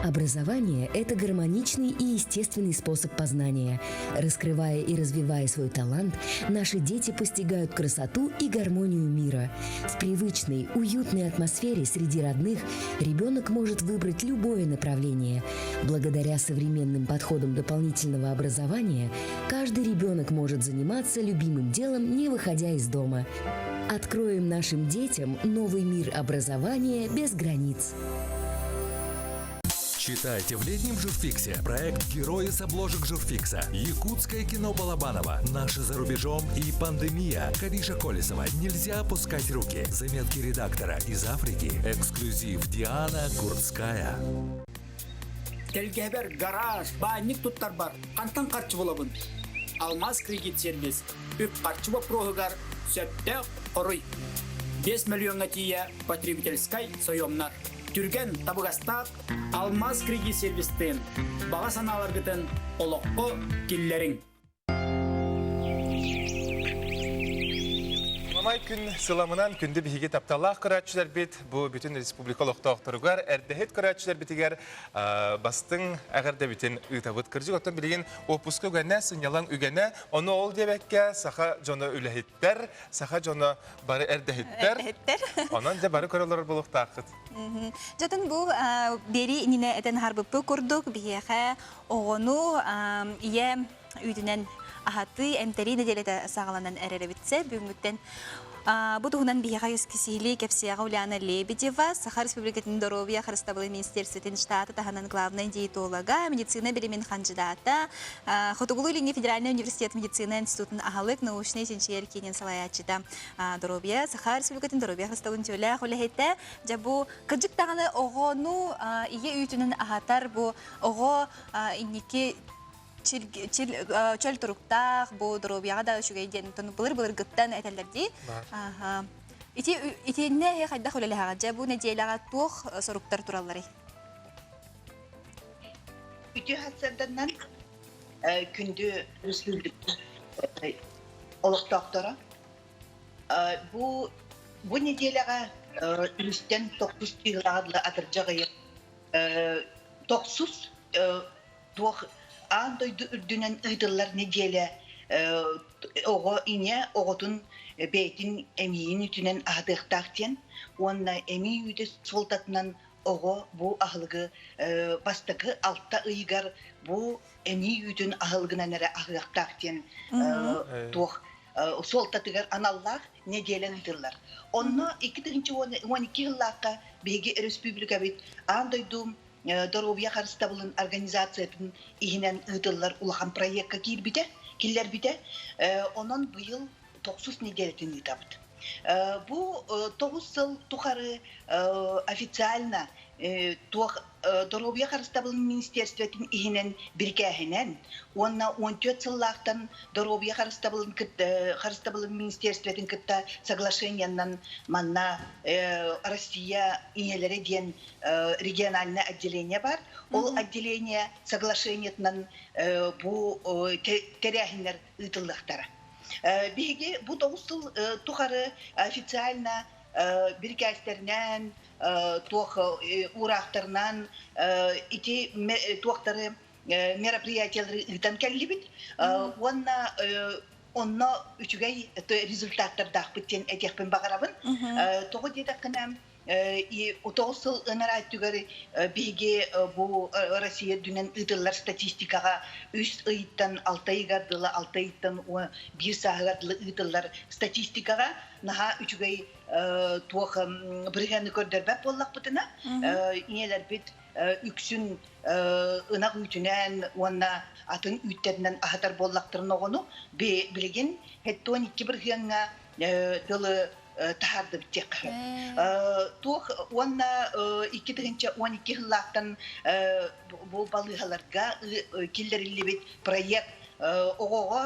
Образование – это гармоничный и естественный способ познания. Раскрывая и развивая свой талант, наши дети постигают красоту и гармонию мира. В привычной, уютной атмосфере среди родных ребенок может выбрать любое направление. Благодаря современным подходам дополнительного образования каждый ребенок может заниматься любимым делом, не выходя из дома. Откроем нашим детям новый мир образования без границ. Читайте в летнем журфиксе проект «Герои с обложек журфикса», якутское кино Балабанова, «Наши за рубежом» и «Пандемия», Кариша Колесова «Нельзя опускать руки», заметки редактора из Африки, эксклюзив Диана Курцкая. Тэлгэһэбэр гараж, баанньык туттарбар хантан харчы булабын? Алмаз кредит сервис үп-харчы боппуруоһугар сөптөөх хоруй. 5 миллиоҥҥа тиийэ потребительскай сойуомнар. Түргэн, табыгастаах Алмаз кредит сервистыын баҕа санааларгытын олоххо киллэриҥ. Мамай күн сыламынан күндү биһиги тапталлаах көрөөччүлэрбит бу бүтүн республика олохтоохторугар эрдэһит көрөөччүлэрбитигэр бастыҥ эҕэрдэбитин ыытабыт. Кырдьык оттон билигин уоппуска үгэнэ, сынньалаҥ үгэнэ, ону ол диэбэккэ саха дьоно үлэһиттэр, саха дьоно бары эрдэһиттэр. Эрдэһиттэр. Онон дьэ бары көрө олорор буолуохтааххыт. Дьэтин бу биэрии иннинэ этэн аһарбыппыт курдук биһиэхэ оҕону ийэ үүтүнэн. аһатыы эмтэрии нэдиэлэтэ саҕаланан эрэр эбитсэ. Бүгүҥҥүттэн бу туһунан биһиэхэ кисиһилии кэпсиэҕэ Ульяна Лебедева, Саха Республикатын доруобуйа харыстабылын министерствотын штаты таһынан главнай диетолога, медицина билимин хандьыдаата, Хотугулуу-Илиҥҥи федеральнай университет медицина институтун аһылык научнай чинчийэр киинин салайааччыта, доруобуйа Саха Республикатын доруобуйа харыстабылын үтүөлээх үлэһитэ. Дьэ бу кырдьык даҕаны оҕону ийэ үүтүнэн аһатар бу оҕо инники чөл туруктаах, бу доруобуйаҕа да үчүгэй диэн былыр-былыргыттан этэллэр дии. Ити итиннэ эһи хайдах үлэлэһэҕит? Дьэ бу нэдиэлэҕэ туох соруктар туралларый? Үтүө сарсыарданнан күндү республика олохтоохторо бу бу неделяҕа үстэн тохсус тыылааҕа дылы атырдьах ыйы тохсус туох аан дойду үрдүнэн ыытыллар нэдиэлэ оҕо ийэ оҕотун бэйэтин эмиийин үтүнэн аһатыахтаах диэн уонна эмиий үүтэ суолтатынан оҕо бу аһылыгы бастакы алта ыйыгар бу эмиий үүтүн аһылыгынан эрэ аһыахтаах диэн туох суолтатыгар аналлаах нэдиэлэ ыытыллар. Онно 2012 сыллаахха биһиги өрөспүүбүлүкэбит аан дойду доруобуйа харыстабылын организациятын иһинэн ыытыллар улахан проекка киирбитэ, киллэрбитэ. Онон быйыл тохсус нэдиэлэтин ыытабыт. Бу 9 сыл тухары официально туох доруобуйа харыстабылын министерствотын иһинэн бирикээһинэн уонна 14 сыллаахтан доруобуйа харыстабылын харыстабылын министерствотын кытта соглашениеннан манна Россия ийэлэрэ диэн региональное отделение бар. Ол отделение соглашениетынан бу тэрээһиннэр ыытыллыахтара. Биһиги бу 9 сыл тухары официально бирикээстэринэн, туох уураахтарынан ити туохтары мероприятиялары ыытан кэллибит. Уонна онно үчүгэй результаттардаахпыт диэн этиэхпин баҕарабын. Тоҕо диэтэххинэ, 9 сыл ынараа өттүгэр биһиги бу Россия үрдүнэн ыытыллар статистикаҕа 3 ыйыттан 6 ыйыгар дылы, 6 ыйыттан 1 сааһыгар дылы ыытыллар статистикаҕа наһаа үчүгэй туох бырыһыаны көрдөрбөт буоллахпытына, ийэлэрбит үксүн ынах үүтүнэн уонна атын үүттэринэн аһатар буоллахтарын оҕону билигин 72 бырыһыаҥҥа дылы таһаардыбыт диэххэ сөп. Туох уонна 2012 сыллаахтан бу балыыһаларга киллэриллибит проект оҕоҕо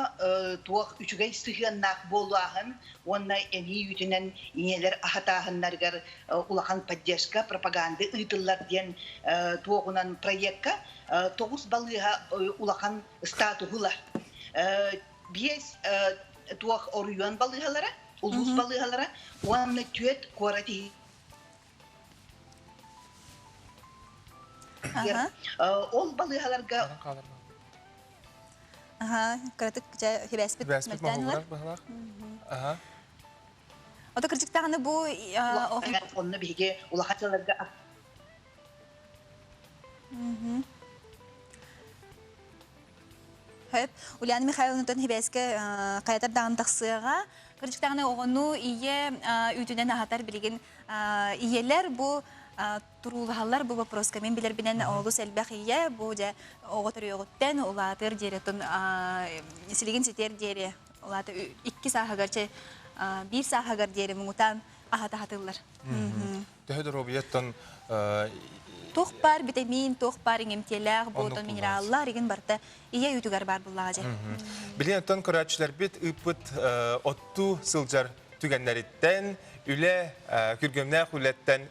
туох үчүгэй сыһыаннаах буолуаһын уонна эмиий үүтүнэн ийэлэр аһатааһыннарыгар улахан поддержка, пропаганда ыытыллар диэн туоҕунан проекка тоҕус балыыһа улахан статуһу ылар. Биэс туох оройуон балыыһалара, улуус балыыһалара уонна түөрт куорат иһигэр. Ол балыыһаларга Аха, кыратык дьэ хибээспит Хибээспит мөлтөөн ылар. моһугурар быһалаах. Аха. Ото кырдьыктаҕына бу онно биһиги улахан сылларга Хөп. Ульяна Михайловнаттан хибээскэ хайатар даҕаны тахсыаҕа. Кырдьыктаҕына оҕону ийэ үүтүнэн аһатар билигин ийэлэр бу туруулаһаллар бу вопроска мин билэрбинэн олус элбэх ийэ бу дьэ оҕо төрүөҕүттэн улаатыар диэри силигин ситиэр диэри улаата 2 сааһыгар чэ 1 сааһыгар диэри муҥутаан аһата аһатыллар. Төһө доруобуйаттан Туох баар витамин, туох баар иҥэмтиэлээх, буотон минераллар игин барыта ийэ үүтүгэр баар буллаҕа дьэ. Билин оттон көрөөччүлэрбит ыыппыт оттуу сылдьар түгэннэриттэн, үлэ, күргүөмнээх үлэттэн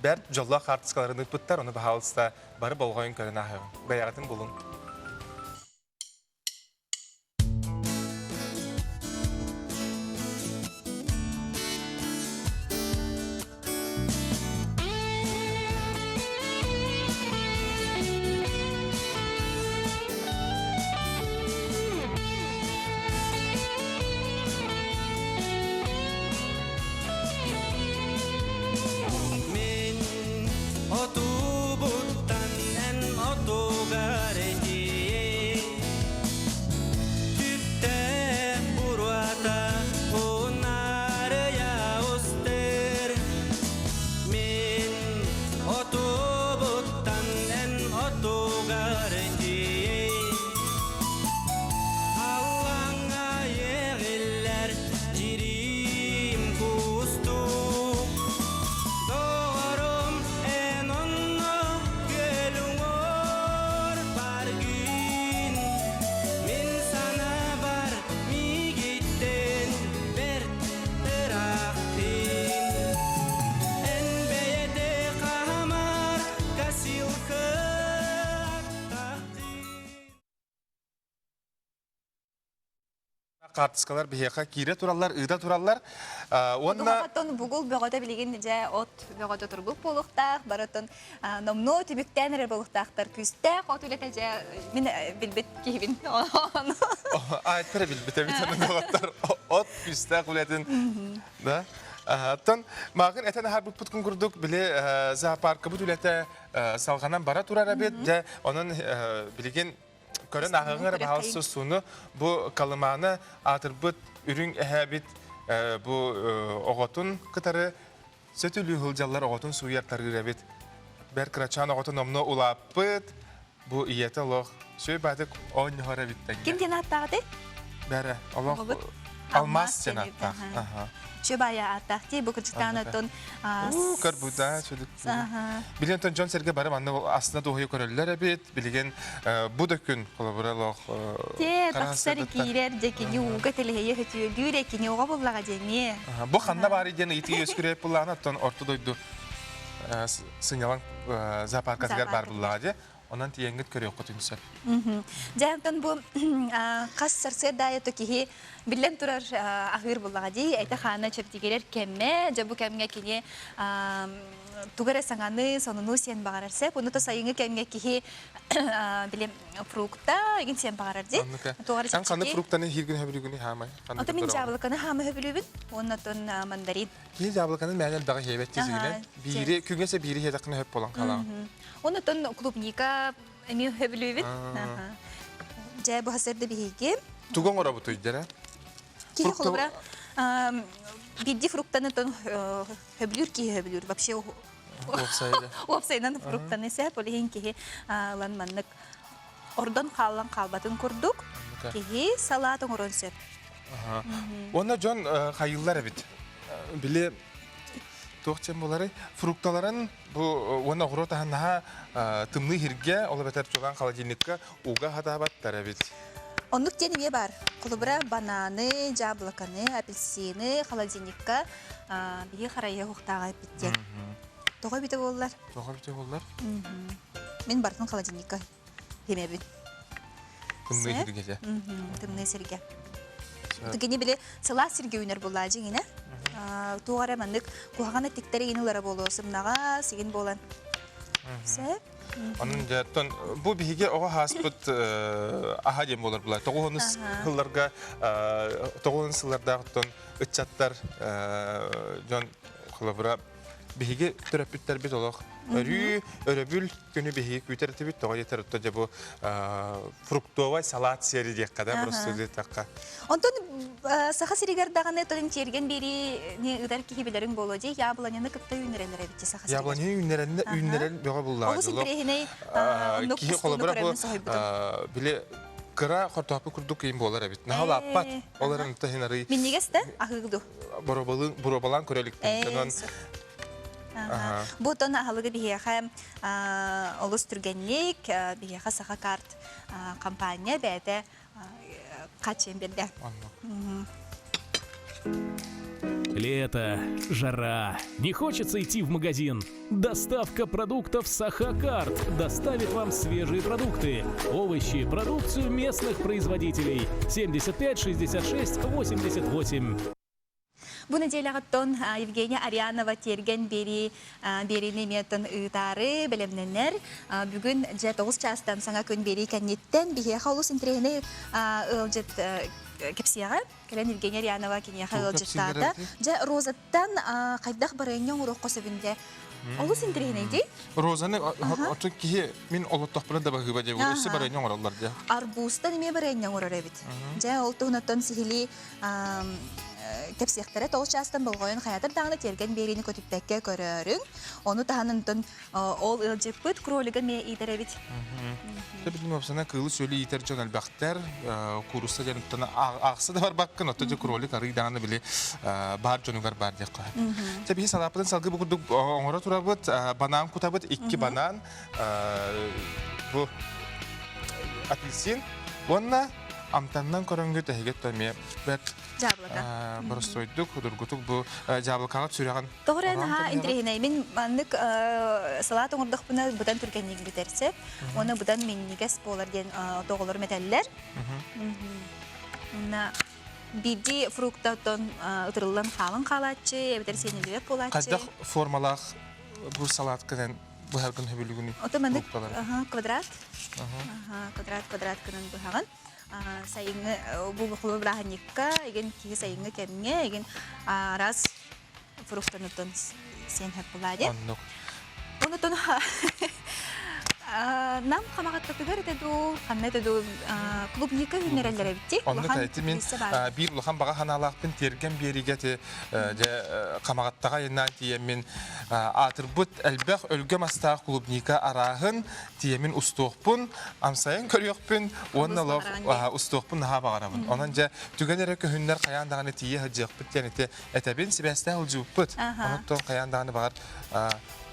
бэрт дьоллоох хаартыскаларын ыыппыттар, ону баһаалыста бары болҕойон көрөн ааһыаҕыҥ. Бэйэҕитин булуҥ. Мин отубуттан эн отугар. хаартыскалар биһиэхэ киирэ тураллар, ыыта тураллар. Уонна Оттон бугул бөҕөтө билигин дьэ от бөҕөтө турбут буолуохтаах, барытын номнуо түбүктээн эрэр буолуохтаахтар. Күүстээх от үлэтэ дьэ мин билбит киһибин. Ааттара билбит эбит доҕоттор. От күүстээх үлэтин да. Оттон мааҕын этэн аһарбыппыт курдук били зоопаркабыт үлэтэ салҕанан бара турар эбит. Дьэ онон билигин көрөн ааҕыҥ эрэ баһаалыста сууну бу Колымааны аатырбыт үрүҥ эһээбит бу оҕотун кытары сөтүлүү сылдьаллар оҕотун сууйар тарыыр эбит. Бэр кырачаан оҕотун омно улааппыт бу ийэтэ олох сүөй баатык оонньоһор эбит тэҥҥэ. Ким диэн ааттааҕытай? Бэрэ олох Алмаас диэн ааттаах. Чөбайа ааттаах дии бу кырдьыктаан оттон Көрбүтэ сүдүк. Билигин оттон дьон-сэргэ бары манна астына дуоһуйа көрөллөр эбит. Билигин бу да күн холобура олох Те тахсар киирэр дьэ кини ууга тэлэһийэ хөтүөлүүр кини оҕо буллаҕа дьэниэ. Бу ханна баар диэн ыйытыы үөскүрэ буллаҕына оттон орто дойду сынньалаҥ зоопаркатыгар баар буллаҕа дьэ. Онон тиийэҥҥит көрүөххүтүн сөп. Дьэ, онтон бу хас сарсыарда аайы киһи биллэн турар аһыыр буллаҕа дии, этэ-хаана чэбдигирэр кэмэ, дьэ бу кэмҥэ кини тугу эрэ саҥаны, сонуну сиэн баҕарар сөп. Ону то сайыҥҥы кэмҥэ киһи били фрукта игин сиэн баҕарар дии. Туох эрэ Эн ханнык фруктаны иһииргин сөбүлүүгүнүй хаамай? Ото мин дьаабылыканы хаама сөбүлүүбүн уонна оттон мандарин. Киһи дьаабылыканы мээнэ элбэҕи иһиэбэт дии Биири күҥҥэ се биири иһиэтэххинэ сөп буолан хаалаҕын. Онтон клубника эмиэ сөбүлүүбүт. Дьэ, бу сарсыарда биһиги. Тугу оҥоробутуй дьэрэ? Киһи холобура биирдии фруктаны тон хөбүлүүр киһи хөбүлүүр. Вообще уопсайынан фруктаны сеп, ол иһин киһи ылан маннык ордон хааллан хаалбатын курдук киһи салаат оҥорон сөп. Уонна дьон хайыыллар эбит. Били туох диэн буоларый? Фрукталарын Бу уонна оҕуруот аһын наһаа тымныы иһиргэ, ол эбэтэр чугаан холодильникка уга хатаабаттар эбит. Оннук диэн эмиэ баар. Холобура, бананы, дьаабылаканы, апельсины холодильникка биһи харайыа уохтааҕа эппит диэн. Тоҕо эбитэ буоллар? Тоҕо эбитэ буоллар? Мин бартын холодильникка химэбин. Тымныы сиргэ. Тымныы сиргэ. Кини били сылаас сиргэ үүнэр буоллаа дьиҥинэ. Туох эрэ маннык куһаҕан эттиктэр игин ылара буолуо сымнаҕас игин буолан. Сөп. Онон дьэ бу биһиги оҕо хааспыт аһа диэн буолар була. Тоҕуһунус сылларга тоҕуһун сыллардаах ыччаттар дьон холобура биһиги төрөппүттэрбит олох өрүү өрөбүл күнү биһиги күүтэр этибит тоҕо диэтэр отто дьэ бу фруктовай салат сиэри диэххэ да просто диэтэххэ Онтон Саха сиригэр даҕаны тон тиэргэн биэриини ыытар киһи билэриҥ буолуо дии яблоняны кытта үүннэрэллэр эбит Саха сиригэр. Яблоняны үүннэрэннэ үүннэрэн бөҕө буллаҕа Олус интэриэһинэй оннук киһи холобура бу били кыра хортооппу курдук киин буолар эбит. Наһаа Ол эрэн иһин арый Минньигэс да аһыыр ду? Боруобалаан көрө иликпин. Онон Бу тон аһылыгы биһиэхэ олус түргэнник, биһиэхэ Саха карт компания бэйэтэ хаччыйан биэрдэ. Лето, жара, не хочется идти в магазин. Доставка продуктов Сахакарт доставит вам свежие продукты, овощи, продукцию местных производителей. 75 66 88. Бу нэдиэлэҕиттэн Евгения Арианова тиэргэн биэрии биэриини эмиэ ыытаары бэлэмнэнэр. Бүгүн дьэ 9 чаастан саҥа күн биэрии кэнниттэн биһиэхэ олус интэриэһинэй ыалдьыт кэпсиэҕэ. Кэлэн Евгения Арианова киниэхэ ыалдьыттаата. Дьэ, Розаттан хайдах барыанньа оҥоруохха сөбүн дэ олус интэриэһинэй дии. Розаны оту киһи мин олоттохпуна да баһыыба диэ өссө барыанньа оҥороллор дии. Арбузтан эмиэ барыанньа оҥорор эбит. Дьэ, ол туһунаттан сиһилии кэпсиэхтэрэ тоҕус чаастан болҕойон хайатар даҕаны тиэргэн биэриини көтүппэккэ көрөөрүҥ. Ону таһынан ол ыалдьыппыт кролига эмиэ иитэр эбит. Билим уопсана кыылы-сүөлү иитэр дьон элбэхтэр. Куурусса диэн аахса да барбаккын, оттон дьэ кролик арый даҕаны били баар дьонугар баар диэххэ. Чэ биһи салааппытын салгыы бу курдук оҥоро турабыт. Банан кутабыт, икки банан, бу апельсин уонна амтанынан көрөнгүт эһиги эмиэ бэрт Дьаабылака. Боростуойдук, судургутук бу дьаабылакаҕыт сүрэҕин Тоҕо эрэ наһаа интэриэһинэй. Мин маннык салаат оҥордохпуна быдан түргэнник бүтэр сөп. Уонна быдан минньигэс буолар диэн тоҕолорум этэллэр. Уонна. Биирдии фруктаттан ытырыллан хаалан хаалааччы, эбэтэр сиэниллибэт буолааччы. Хайдах формалаах бу салаат гынан быһаргын хөбүлүгүнүй? Ото маннык квадрат. Квадрат квадрат гынан быһаҕын. Сайыҥҥы бу бухулу бырааһынньыкка, эгин киһи сайыҥҥы кэмҥэ, эгин араас фруктанытын сиэн хөп булаа Оннук. Онутун нам хамаҕаттатыгар этэ дуу, ханна этэ дуу клубника үүннэрэллэр эбит Оннук эти мин биир улахан баҕа санаалаахпын тиэргэн биэригэ ти дьэ хамаҕаттаҕа айаннаан тиийэммин аатырбыт элбэх өлгөм астаах клубника арааһын тиийэммин устуохпун, амсайан көрүөхпүн уонна олох устуохпун наһаа баҕарабын. Онон дьэ түгэн эрэ көһүннэр хайаан даҕаны тиийэ сылдьыахпыт диэн ити этэбин сибээстээх ылдьыбыппыт. Онуттан хайаан даҕаны баҕар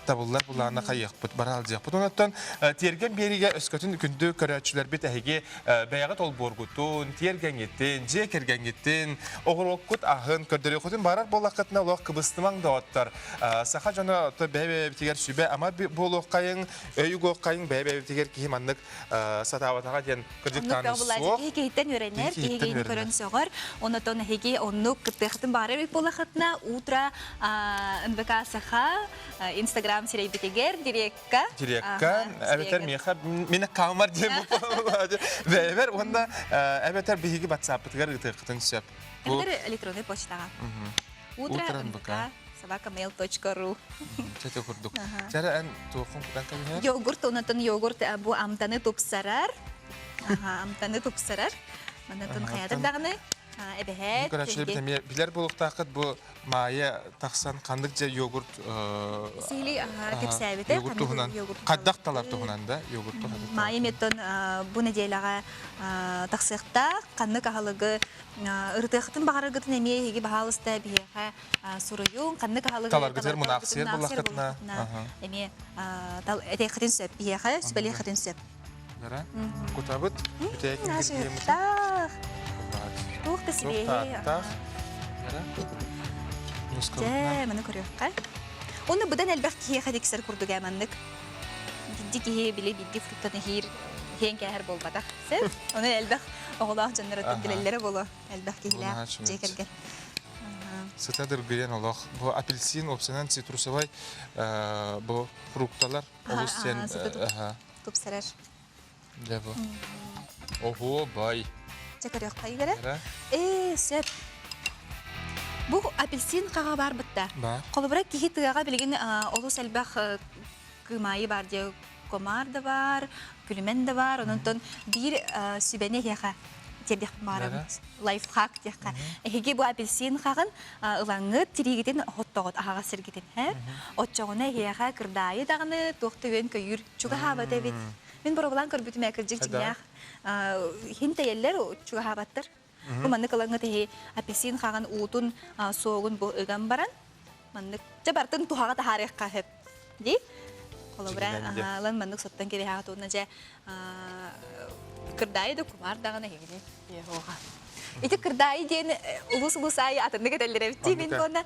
табыллар булаана хайыахпыт, бара алдьыахпыт. Онуттан тиэргэн биэригэ өскөтүн күндү көрөөччүлэрбит эһиги бэйэҕит олбуоргутун, тиэргэҥҥитин, дьиэ кэргэҥҥитин, оҕуруоккут аһын көрдөрүөххүтүн барар буоллаххытына олох кыбыстымаҥ доҕоттор. Саха дьоно бэйэ-бэйэбитигэр сүбэ-ама буолуоххайыҥ, өй угуоххайыҥ, бэйэ-бэйэбитигэр киһи маннык сатаабатаҕа диэн кырдьыктаан суох. Киһи киһиттэн үөрэнэр, киһи киһини көрөн сөҕөр. Онотон эһиги оннук кыттыахытын баҕарар эбит буоллаххытына, утро НВК Саха Инстаграм сирэйбитигэр дирекка. Дирекка, эбэтэр миэхэ мин аккаунмар диэн бэйэбэр уонна эбэтэр биһиги ватсаппытыгар ыытыаххытын сөп. Эбэтэр электронный почтаҕа. Утро НВК собакamail.ru Чэ курдук. Чара эн туоххун кутан кэбиһэр? Йогурт, онотон йогурт бу амтаны тупсарар. Амтаны тупсарар. Манатын хаятыр даҕаны эбэһээт. Көрөөччүлэр эмиэ билэр буолуохтааххыт бу Маайа тахсан ханнык дьэ йогурт Сиһили кэпсээбитэ. Йогурт туһунан. Хайдах талар туһунан да йогурт туһунан. Маайа меттон бу нэдиэлэҕэ тахсыахтаах ханнык аһылыгы ырытыахытын баҕараргытын эмиэ эһиги баһаалыста биһиэхэ суруйуҥ ханнык аһылыгы таларгытыгар мунаахсыйар буоллаххытына эмиэ этиэххитин сөп биһиэхэ сүбэлиэххитин сөп кутабыт туох да сибиэһэй дьэ маны көрүөххэ уонна быдан элбэх киһиэхэ тиксэр курдук ээ маннык бидди киһи били бидди фруктаны иһиир иһиэн кээһэр буолбатах сөп ону элбэх оҕолоох дьоннор оттон билэллэрэ буолуо элбэх киһилээх дьиэ кэргэн сыта дыргыйан олох бу апельсин уопсанан цитрусовай бу фрукталар олус сен тупсарар дьэ бу оһуо бай чэ көрүөххэ игэрэ ээ сөп бу апельсин хаҕа баар бытта холобура киһи тыаҕа билигин олус элбэх кыымаайы баар диэ комар да баар, күлүмэн да баар. Онон биир сүбэни эһиэхэ тиэрдиэхпин баҕарабын. Лайфхак диэххэ. Эһиги бу апельсин хаҕын ылаҥҥыт, тириигитин хоттоҕут аһаҕас сиргитин. Оччоҕуна эһиэхэ кырдаайы даҕаны туох да үөн-көйүүр чугаһаабат эбит. Мин боруобалаан көрбүтүм ээ кырдьык дьиҥнээх иһин тэйэллэр, чугаһаабаттар. Бу маннык ылаҥҥыт эһи апельсин хаҕын уутун суогун бу ыган баран маннык дьэ бартын туһаҕа таһаарыахха сөп дии. Холобура ылан маннык соттон кэбиһэҕит уонна дьэ кырдаайы да кумаар даҕаны эһигини иэһуоҕа. Ити кырдаайы диэн улус-улус аайы атыннык этэллэр эбит дии мин уонна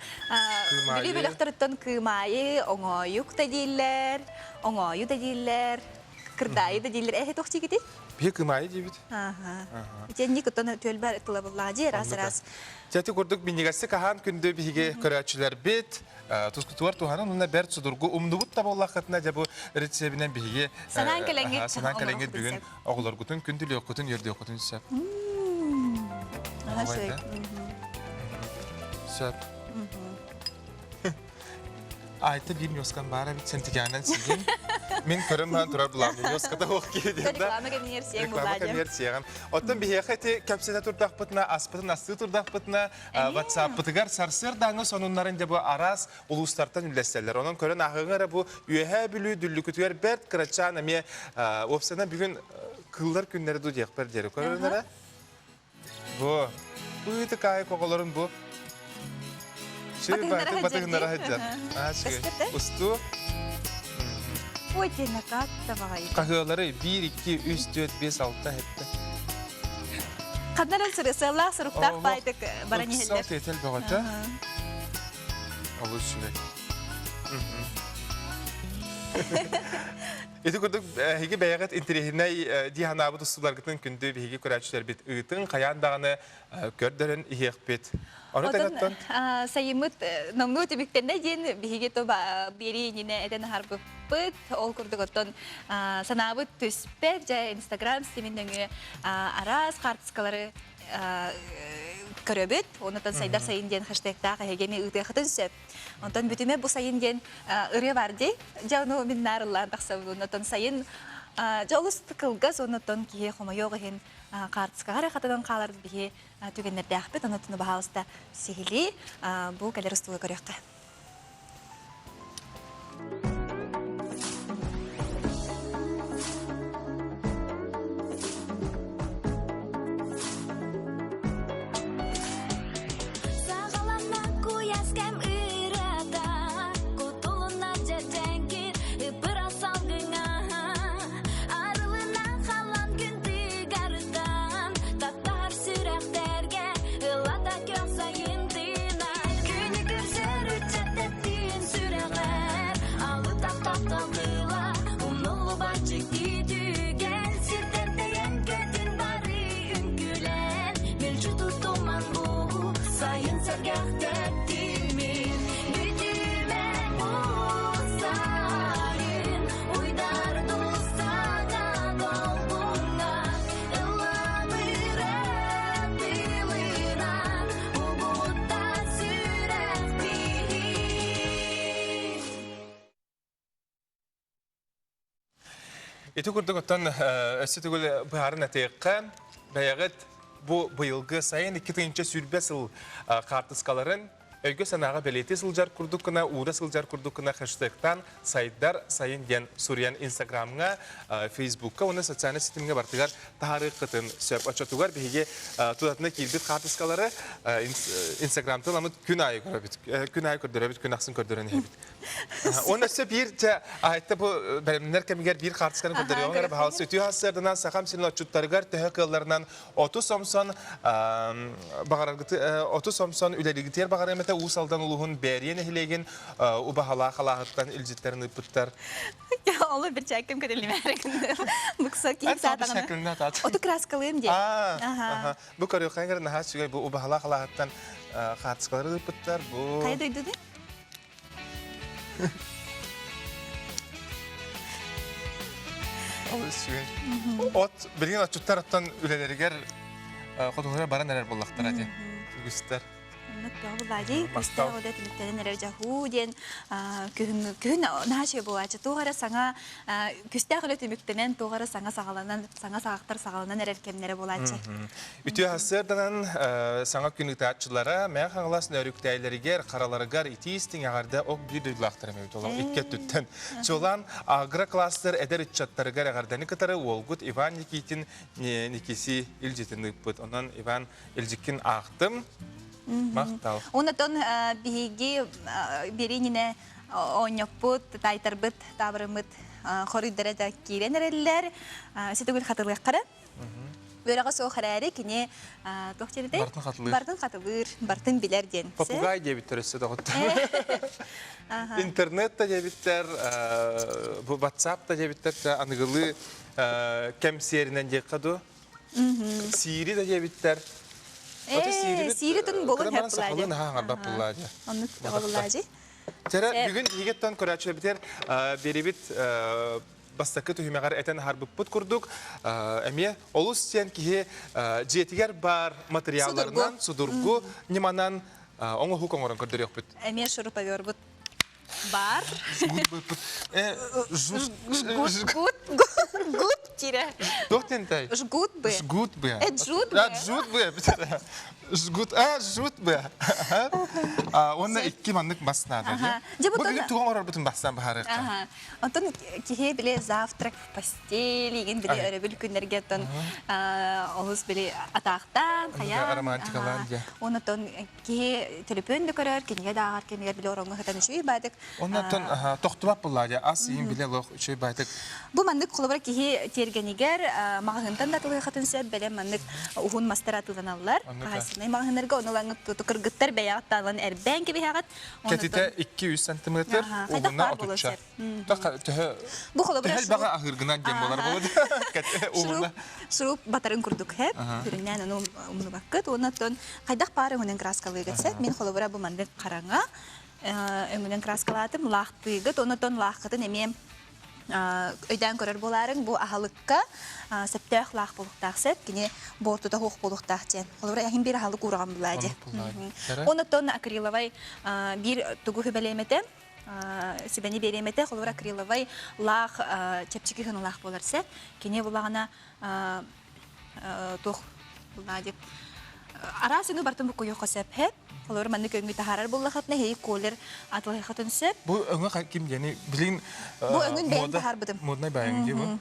Бүлүү бөлөхтөрүттэн кыымаайы, оҥоойук да дииллэр, оҥоойу да дииллэр, кырдаайы да дииллэр. Эһи туох диигитий? Биһи кымаайы диибит. Итинник оттон түөлбэ тылабыллаах дии ыраас-ыраас. Дьэ курдук минньигэстик аһаан күндү биһиги көрөөччүлэрбит тускутугар туһанан уонна бэрт судургу умнубут да буоллаххытына дьэ бу рецебинэн биһиги санаан кэлэҥҥит санаан кэлэҥҥит бүгүн оҕолоргутун күндүлүөххүтүн үөрдүөххүтүн сөп. Сөп. Айта биир ньуоскам баар эбит, сентикээнэн сиигин. Мин көрөн баран турар былааммын ньуоската суох киһи диэн да. Реклама кэмигэр сиэҥ Реклама кэмигэр сиэҕим. Оттон биһиэхэ ити кэпсэтэ турдахпытына, аспытын астыы турдахпытына, WhatsApp-пытыгар сарсыардааҥы сонуннарын дьэ бу араас улуустартан үллэстэллэр. Онон көрөн ааһыҥ эрэ бу Үөһээ Бүлүү Дүллүкүтүгэр бэрт кырачаан эмиэ уопсайынан бүгүн кыыллар күннэрэ дуу диэхпэр диэри көрөн эрэ. Бу быытыкаайык оҕолорун бу Батыһыннара батыһыннара сылдьар. Устуу. Ой, тенакат табаҕай. Хаһыалары 1, 2, 3, 4, 5, 6 хетте. Ханна эрэ сырысыалаах суруктаах баайтык баран иһэллэр. Тиэтэл бөҕөтө. Олус үчүгэй. Ити курдук эһиги бэйэҕит интэриэһинэй дии санаабыт устууларгытын күндү биһиги көрөөччүлэрбит ыытыҥ, хайаан даҕаны көрдөрөн иһиэхпит. Ону Отон сайыммыт номнуо түмүктэннэ диэн биһиги то биэрии иннинэ этэн аһарбыппыт. Ол курдук оттон санаабыт түспэт. Дьэ Инстаграм ситимин нөҥүө араас хаартыскалары көрөбүт. Онутан сайдар сайын диэн хэштегтаах эһигини ыытыахытын сөп. Онтон бүтүмэ бу сайын диэн ырыа бар дии. Дьэ ону мин наарыллаан тахсабын. Онтон сайын дьэ олус кылгас, оннуттан киһи хомойуох иһин хаартыскаҕа эрэ хатанан хаалар биһи түгэннэрдээхпит. Оннуттан баһаалыста сиһилии бу кэлэр устууга көрүөххэ. Саҕаланна куйаас кэм ырыата, кутулунна дьэдьэҥкир ыпыра салгыҥа. Арылына халан күн тыгарыттан, таптаһар сүрэхтэргэ ыллата көх сайын тыына. Күнү көрсөр ыччат тэптиин сүрэҕэр, алып таптал тыла, умнуллубат дьикти түгэн, сиртэн тэйэн көтүн бары үҥкүүлэн, мүлчү туттуман бу сайын сэргэх тэптимин, бүтүмэ бу сайын, уйдар тустаҕа долгуҥҥа, ыллабыра тылынан, угутта сүрэхпин. Ити курдук оттон өссө төгүл быһааран этиэххэ, бэйэҕит бу быйылгы сайын 2020 сыл хаартыскаларын өйгө-санааҕа бэлиэтии сылдьар курдук гына, уура сылдьар курдук гына хэштегтаан сайдар сайын диэн суруйан Инстаграмҥа, Фейсбукка уонна социальнай ситимҥэ барытыгар таһаарыаххытын сөп. Оччотугар биһиги тутатына киирбит хаартыскалары Инстаграмтан ламыт күн аайы көрөбүт. Күн аайы көрдөрөбүт, күн ахсын көрдөрөн иһэбит. Уонна өссө биир чэ айта бу бэлэмнэр кэмигэр биир хаартысканы көрдөрүөҕүҥ эрэ баһаалыста үтүө сарсыарданан Сахам сирин отчуттарыгар төһө кыалларынан оту сомсон баҕараргыты оту сомсон үлэлигитигэр баҕарыам этэ Уус Алдан улууһун Бээрийэ нэһилиэгин Убаһалаах алааһыттан илдьиттэрин ыыппыттар. Олу бір чәккем көтелимәрик. Букса киһи саатаҕына. Оту краскалыым диэн. Аха. Бу көрүөххэ наһаа үчүгэй бу Убаһалаах алааһыттан хаартыскалары ыыппыттар. Бу Хайа дойдуду? От билигин отчуттар оттон үлэлэригэр хотугура баран эрэр буоллахтара дии үгүстэр. Оннук бөҕө булаадьый, күстээх ода түмүктэнэн эрэр дьаһуу диэн күһүн күһүн наһаа үчүгэй буолааччы. Туох эрэ саҥа күстээх үлэ түмүктэнэн, туох эрэ саҥа саҕаланан, саҥа саҕахтар саҕаланан эрэр кэмнэрэ буолааччы. Үтүө сарсыарданан саҥа күн ыытааччылара Мэҥэ Хаҥалас нөөрүктээйлэригэр, хараларыгар итии-истиҥ эҕэрдэ ок биир дойдулаахтар эмэбит олох икки өттүттэн. Чуолаан агрокластер эдэр ыччаттарыгар эҕэрдэни кытары уолгут Иван Никитин Никиси илдьитин ыыппыт. Онон Иван илдьиккин аахтым. Махтал. Онтон биһиги бириининэ оонньоппут, таайтарбыт, таабырыммыт хоруйдара да киирэн эрэллэр. Ситигүл хатылыаххара. Үөрэҕэ суох эрээри кини туох диэбитэй? Бартын хатылыыр. Бартын хатылыыр, бартын билэр диэн. Попугай диэбиттэр өссө доҕоттор. Интернет да диэбиттэр, бу WhatsApp да диэбиттэр да аныгылыы кэм сиэринэн диэххэ дуу. Сиири да диэбиттэр. Сиири тун болун хэп сахалыы наһаа аҥарбат буллаадьы. Оннук буллаадьы. Тәрэ бүгүн иһигеттан көрөөччүлэрбитигэр берибит бастакы түһүмэҕэр этэн аһарбыппыт курдук, эмиэ олус диэн киһи дьиэтигэр баар материалларынан судургу ньыманан оҥоһук оҥорон көрдөрүөхпүт. Эмиэ шуруповербут бар. Жгут гут тире. Туох тентай? Жгут бы. Жгут бы. Жгут бы. Жгут бы. Жгут, а, жгут бы. Уонна икки маннык бас наада. Бу бүгүн тугу оҥорорбутун бастаан быһаарыахха. Онтон киһи били завтрак в постели игин били өрөбүл күннэргэ оттон олус били атаахтаан, хайаан. Романтикалаан дьэ. Онтон киһи төлөпүөн да көрөр, кинигэ да ааҕар кэмигэр били ороҥҥо сытан үчүгэй баатык. Оннуттан тохтубат буллаа дьэ ас иин биле лох үчүгэй баатык. Бу маннык холобура киһи тиэргэнигэр маҕаһыынтан да атылыахатын сөп бэлэм маннык уһун мастар атыыланаллар. Массыынай маҕаһыыннарга ону ылаҥҥыт туту кыргыттар бэйэҕит таалан эрбээн кэбиһэҕит. Кэтитэ 2-3 сантиметр, уһуна отучча. Төһө Бу холобура төһө элбэҕи аһыыргынан диэн буолар буолуо. Уһуна. Шуруп батарын курдук хэп. Сүрүннээн ону умнубаккыт. Уонна оттон хайдах баар өҥүнэн краскалыыгыт сеп. Мин холобура бу маннык хараҥа өҥүнэн краскалаатым. Лаахтыыгыт. Оннотон лааххытын эмиэ өйдөөн көрөр буолаарыҥ, бу аһылыкка сөптөөх лаах буолуохтаах сөп, кини буортута суох буолуохтаах диэн. Холобура, эһин биир аһылык уураҕан булаа дии. Оннуттан акриловай биир тугу сүбэлиэм этэ, сүбэни биэриэм этэ, холобура, акриловай лаах чэпчэки сыаналаах буолар сөп. Кини булаҕына туох булаа дип араас өҥү бартын буккуйуохха сөп һэп. Холобур, маннык өҥү таһаарар буоллахытына, эһиги колер атылыаххытын сөп. Бу өҥө ким диэни билигин Бу өҥүн бэйэҥ таһаарбытым. Моднай баайыҥ дии бу.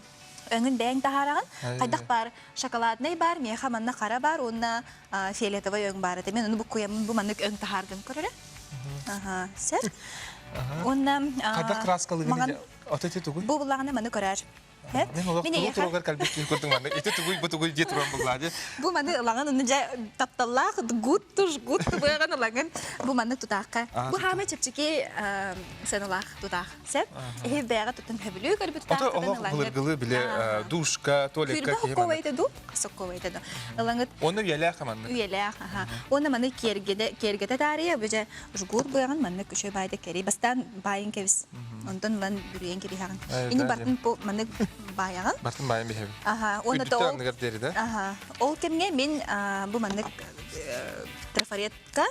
Өҥүн бэйэҥ таһаараҕын. Хайдах баар шоколаднай баар, миэхэ манна хара баар уонна фиолетовай өҥ баар этэ. Мен ону буккуйаммын бу маннык өҥ таһаардым көрөрө. Аха, сөп. Уонна Хайдах краскалыгын Ото ити тугуй? Бу буллаҕына маны көрөр. Мин олох тугу туругар кэлбит киһи курдук маннык ити тугуй бу тугуй дии туран буллаа дии. Бу маны ылаҥын уну дьэ тапталлаах гуд туш гуд тубыаҕын ылаҥын бу маны тутаахха. Бу хаама чэпчэки сыаналаах тутаах сеп. Эһи бэйэҕэ туттан хөбүлүү көрбүт Ото олох былыргылы биле душка, туалекка киһи маннык. ду, сокковайта ду. Ылаҥыт. Онно үйэлээх маннык. Үйэлээх, аха. Уонна маны киэргэтэ киэргэтэ таарыйа бу дьэ жгут быаҕын маннык үчүгэй баайда кэрий. Бастаан баайын кэбис. Онтон ылан бүрүйэн кэбиһэҕин. Ини бартын бу маннык баайаҕын. Бартын баайан биһэбин. Аха, уонна Үрдүктэр анныгар диэри да? Аха. Ол кэмҥэ мин бу маннык трафаретка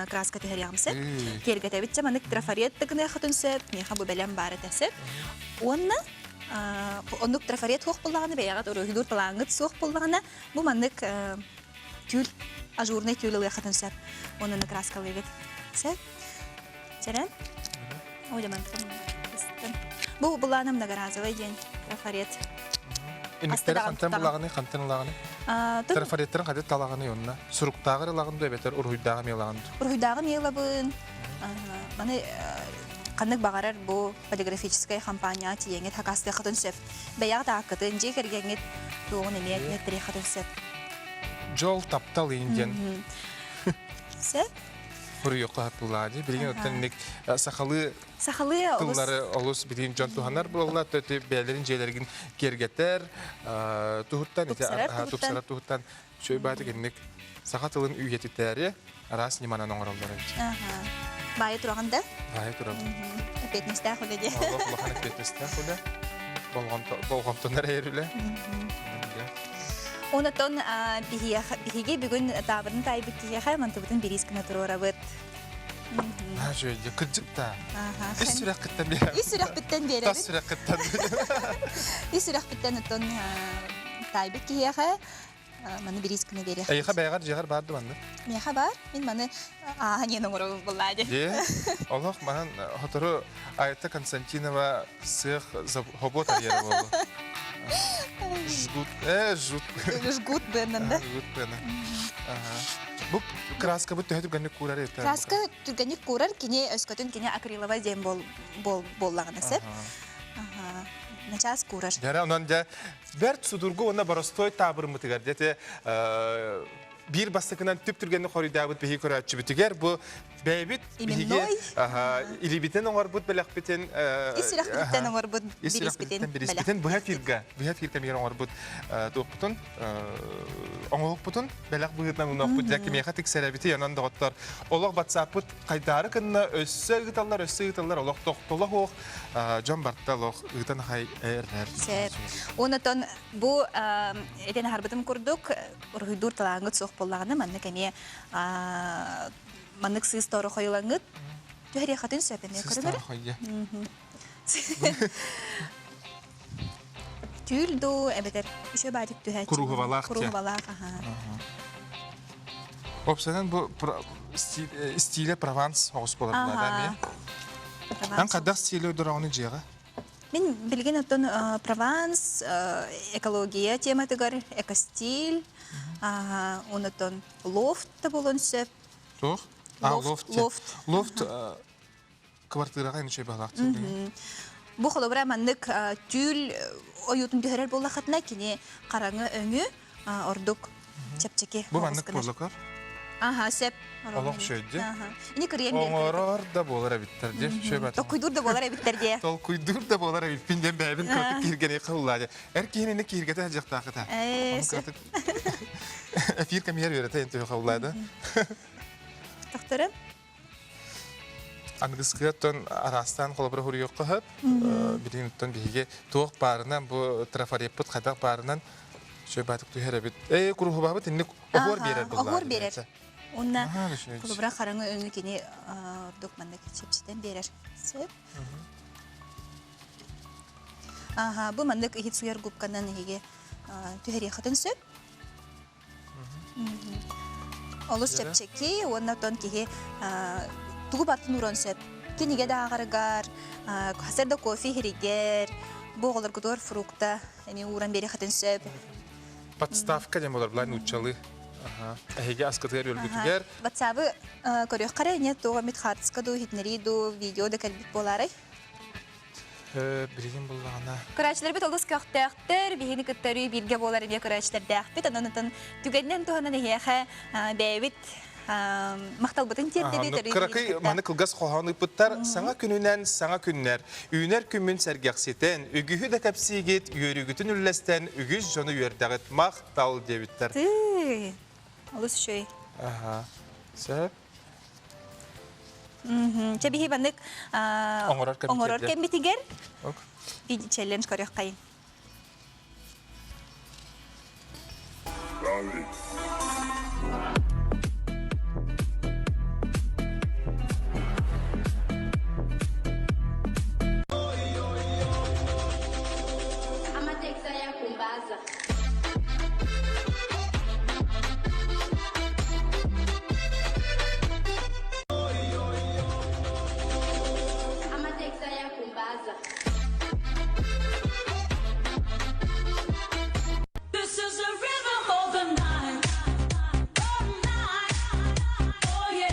краска түһэриэҕим сөп. Киэргэтэбит чэ маннык трафарет да гыныаххытын сөп. Миэхэ бу бэлэм баар этэ сөп. Уонна оннук трафарет суох буоллаҕына бэйэҕит уруһуйдуур талааҥҥыт суох буоллаҕына бу маннык тюль ажурный тюль ылыаххытын сөп. Уонна краскалыыгыт. Сөп. Чэрэн. Бу былаана многоразовый диэн трафарет. Инниктери хантан булаҕыный, хантан ылаҕыный? Трафареттарын хады талаҕыный онно? Суруктааҕар ылаҕын дуо эбэтэр уруһуйдааҕы эмиэ ылаҕын дуо? Уруһуйдааҕы эмиэ ылабын. Маны ханнык баҕарар бу полиграфическай компанияҕа тиийэҥҥит хакастыаххытын сөп. Бэйэҕит ааккытын, дьиэ кэргэҥҥит туоҕун эмиэ эттэриэххитин сөп. Дьол, таптал иин диэн. Сөп. Хоруйуохха хатыллаа дии. Билигин оттон инник сахалыы сахалыы тыллары олус билигин дьон туһанар буолла. Төтү бэйэлэрин дьиэлэрин киэргэтэр туһуттан ити тупсарар туһуттан үчүгэй баатык инник саха тылын үйэтитээри араас ньыманан оҥороллор эбит. Баайы тураҕын да? Баайы турабын. Эппиэтинэстээх үлэ дии. Олох улахан эппиэтинэстээх үлэ. Болҕомтонор эйэр үлэ. Онотон биһиги бүгүн таабырын таайбыт киһиэхэ мантыбытын бириис гына туруорабыт. Үчүгэй кырдьык да. Ис сүрэххиттэн биэрэбит. Ис сүрэхпиттэн биэрэбит. Тас сүрэххиттэн. Ис сүрэхпиттэн оттон таайбыт киһиэхэ маны бириис гына биэриэх. Эйиэхэ бэйэҕэр дьиэҕэр баар да маннык? Миэхэ баар. Мин маны ааһан иэн оҥоробун буллаа дии. Дии. Олох манан сотору Айта Константинова сыах хобот арыйара буолуо. Жгут, э, жгут. Жгут быанан да. Жгут быанан. Бу краска бу төһө түргэнник куурар это? Краска түргэнник куурар, кини өскөтүн кини акриловай диэн бол бол боллаҕына сөп. Начаас куурар. Дьэ, онон дьэ бэрт судургу уонна боростуой таабырыммытыгар дьэ биир бастакынан түп түргэнник хоруйдаабыт биһиги көрөөччүбүтүгэр бу бэйэбит биһиги илиибитин оҥорбут бэлэхпитин ис сүрэхпититтэн оҥорбут ис сүрэхпититтэн бириспитин быһа эфирга быһа эфир кэмигэр оҥорбут туохпутун оҥоһукпутун бэлэх быһыытынан уунуохпут дьэ кимиэхэ тиксэрэбитий онон доҕоттор олох батсааппыт хайдаары кынна өссө ыыталлар өссө ыыталлар олох тохтоло суох дьон барта олох ыытан ахай эрэр Сөп. Онотон бу этэн аһарбытым курдук уруһуйдуур талааҥҥыт суох буоллаҕына маннык эмиэ маннык сыыс тоору хойулаҥҥыт түһэриэххитин сөп эмиэ көрүҥэр. Түүл дуу эбэтэр үчүгэй баатык түһээччи. Куруһубалаах. Куруһубалаах, аха. Опсанан бу стиле Прованс оҕус буолар да эмиэ. Ан хайдах стиле дороҕуну дьиэҕэ? Мин билигин оттон Прованс экология тематыгар экостиль, онотон лофт да буолуон сөп. Туох? А, лофт. Лофт. Лофт квартираҕа ини баһылаах Бу холобура маннык түүл ойуутун түһэрэр буоллаххытына кини хараҥа өҥү ордук чэпчэки. Бу маннык буоллукар? Аха, сөп. Олох үчүгэй Ини кырыйан биэр. Оҥорор да буолар эбиттэр дии. Үчүгэй бат. Толкуйдуур да буолар эбиттэр дии. Толкуйдуур да буолар эбиппин диэн бэйэбин кыратык киһиргэни хыллаа дии. Эр киһини киһиргэтэ сылдьыахтаахыта. Ээ, сөп. Эфир кэмигэр үөрэтэ эн төһө хыллаады. Тохторун. Аныгыскыаттан араастаан холобура хуруйуохха сөп. Билигин оттон биһиги туох баарынан бу трафареппыт хайдах баарынан сөбаатык түһэр эбит. Ээ куруһубаабыт инник оһуор биэрэр буллаа. Оһуор биэрэр. Уонна холобура хараҥа өҥү кини ордук маннык чэпчэтэн биэрэр. Сөп. Аха, бу маннык иһит суйар губканан иһиги түһэриэххитин сөп. Олус чэпчэки уонна оттон киһи тугу бартын ууран сөп. Кинигэ да ааҕарыгар, хасар да кофе иһиригэр, бу оҕолоргутугар фрукта эмиэ ууран биэриэххитин сөп. Подставка диэн болар, былай нууччалыы. Эһиги аскытыгар өлгүтүгэр. Ватсабы көрүөххэ эрэ, туох эмит хаартыска дуу, иһитиннэрии дуу, видео да кэлбит буолаарай? Билигин буллаҕына. Көрөөччүлэрбит олус көхтөөхтөр, биһини кытта өрүү бииргэ буолар эмиэ көрөөччүлэрдээхпит. Онон ытын түгэнинэн туһанан эһиэхэ бэйэбит махталбытын тиэрдэбит. Өрүү Кыракый маны кылгас хоһоон ыыппыттар. Саҥа күнүнэн саҥа күннэр. Үүнэр күммүн сэргэхситэн, үгүһү да кэпсиигит, үөрүүгүтүн үллэстэн, үгүс дьону үөрдэҕит. Махтал диэбиттэр. Тыы, олус үчүгэй. Аха. Сөп. Чэ биһи баннык оҥорор кэммитигэр челлендж көрүөххэйин. This is the rhythm of the night. The night. Oh yeah.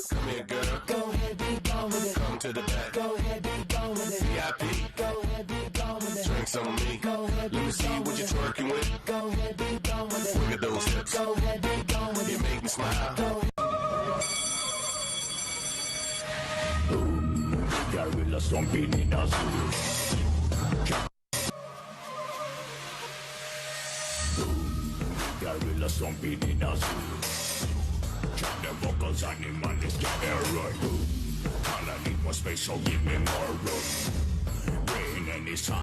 Come here, girl. Go ahead, be gone with it. Come to the back. Go ahead, be gone with it. VIP. Go ahead, be gone with it. Drinks on me. Go ahead, Let me see what you're twerking with. Go ahead, be gone with it. Look at those hips. Go ahead, be gone with it. You make me smile. Go Gorilla stomping in us. Gorilla stomping in us. Drop the vocals on him on this error. All I need more space, so give me more room. Rain any sun.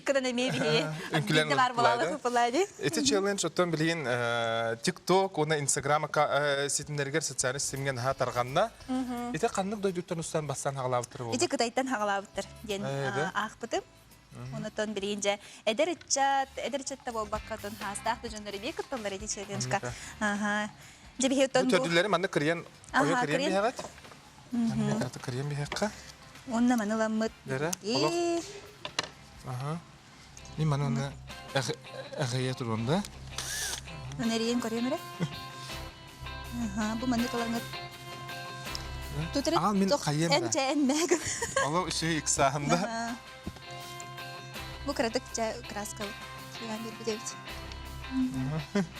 Кыдан эмиэ биһи Үҥкүлэн баар буолаалы пупулади. Ити челлендж оттон билигин TikTok уонна Instagram ситимнэригэр социальный ситимҥэ наһаа тарҕанна. Ити ханнык дойдуттан устан бастаан хаҕалаабыттар буолла? Ити Кытайтан хаҕалаабыттар диэн аахпытым. Онотон билигин дьэ эдэр ыччат, эдэр ыччатта буолбакка отон хаастаах да дьоннор эмиэ кытталлар ити челленджка. Аха. Дьэ биһи отон бу төрдүлэри манна кырыйан ойо кырыйан биһэҕит. Манна кырыйан биһэххэ. Онна маны ламмыт. Дэрэ. Олох. Аха. Мин маны онна эҕийэ туруом да. Өнерийен көрүөм эрэ. Аха, бу маннык ылаҥыт. Тутары Аал мин хайыам эн чэ эн мэг. Оло үсү иксаһында. Бу кыратык чэ краска суйан биэрбит эбит.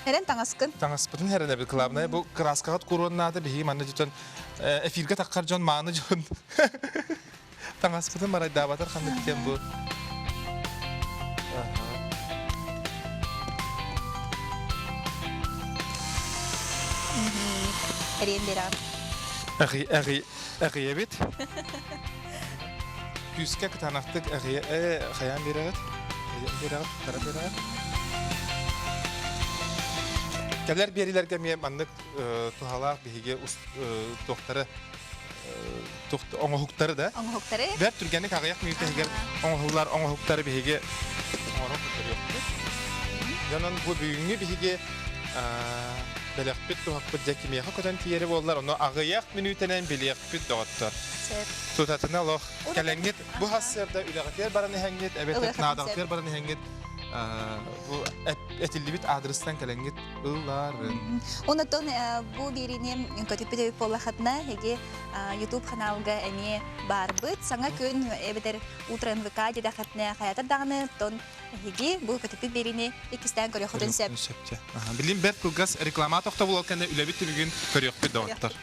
Эрэн таҥаскын. Таҥаспытын хэрэнэбит главное бу краскаҕыт куруоннаата биһиги манна дьон эфиргэ таххар дьон мааны дьон таҥаспытын марайдаабатар ханнык диэн бу. Эриэн биэрэҕин. Эҕийэбит. Күүскэ кытаанахтык эҕийэ хайаан биэрэҕит? Биэрэҕит, хара биэрэҕит. Кэлэр биэриилэргэ эмиэ маннык туһалаах биһиги туохтары оҥоһуктары да оҥоһуктары бэрт түргэнник аҕыйах мүнүүтэ иһигэр оҥоһуллар оҥоһуктары биһиги оҥорон көрүөхпүт. Дьонон бу бүгүҥҥү биһиги Бэлэхпит туһахпыт дьэ кимиэхэ көтөн тиийэрэ буоллар, ону аҕыйах мүнүүтэнэн билиэхпит доҕоттор. Тутатына олох кэлэҥҥит бу сарсыарда үлэҕитигэр баран иһэҥҥит, эбэтэр наадаҕытыгар баран иһэҥҥит бу этиллибит аадырыстан кэлэҥҥит ылларын. Онотон бу биэриини көтүппүт эбит буоллахытына, эһиги YouTube ханаалга эмиэ баарбыт. Саҥа күн эбэтэр Утро НВК диэтэххитинэ хайатар даҕаны тон эһиги бу көтүппүт биэриини иккистээн көрүөххүтүн сөп. Сөп. Билим бэрт кылгас реклама тохтобул кэннэ үлэбит түмүгүн көрүөхпүт доҕоттор.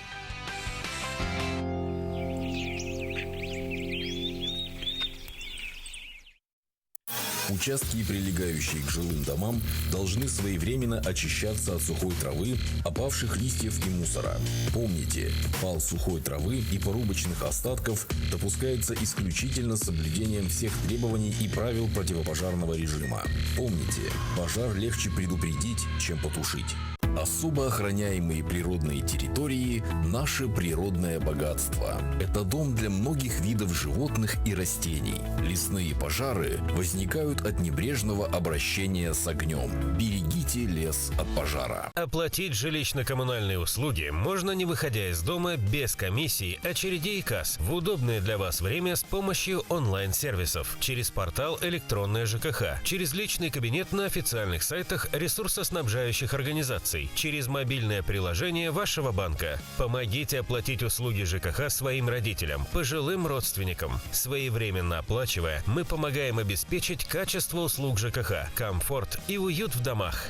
Участки, прилегающие к жилым домам, должны своевременно очищаться от сухой травы, опавших листьев и мусора. Помните, пал сухой травы и порубочных остатков допускается исключительно с соблюдением всех требований и правил противопожарного режима. Помните, пожар легче предупредить, чем потушить. Особо охраняемые природные территории – наше природное богатство. Это дом для многих видов животных и растений. Лесные пожары возникают от небрежного обращения с огнем. Берегите лес от пожара. Оплатить жилищно-коммунальные услуги можно не выходя из дома без комиссий, очередей и касс в удобное для вас время с помощью онлайн-сервисов через портал «Электронная ЖКХ», через личный кабинет на официальных сайтах ресурсоснабжающих организаций, через мобильное приложение вашего банка. Помогите оплатить услуги ЖКХ своим родителям, пожилым родственникам. Своевременно оплачивая, мы помогаем обеспечить качество услуг ЖКХ, комфорт и уют в домах.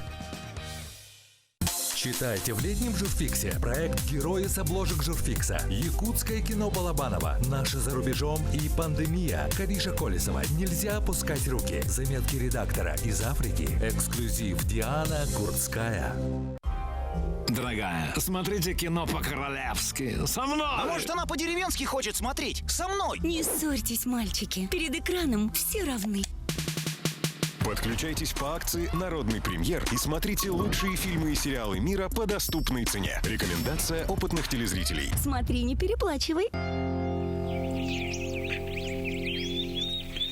Читайте в летнем журфиксе проект «Герои с обложек журфикса», Якутское кино Балабанова, «Наши за рубежом» и «Пандемия», Кавиша Колесова, «Нельзя опускать руки», заметки редактора из Африки, эксклюзив Диана Курцкая. Дорогая, смотрите кино по-королевски. Со мной! А может, она по-деревенски хочет смотреть? Со мной! Не ссорьтесь, мальчики. Перед экраном все равны. Подключайтесь по акции «Народный премьер» и смотрите лучшие фильмы и сериалы мира по доступной цене. Рекомендация опытных телезрителей. Смотри, не переплачивай.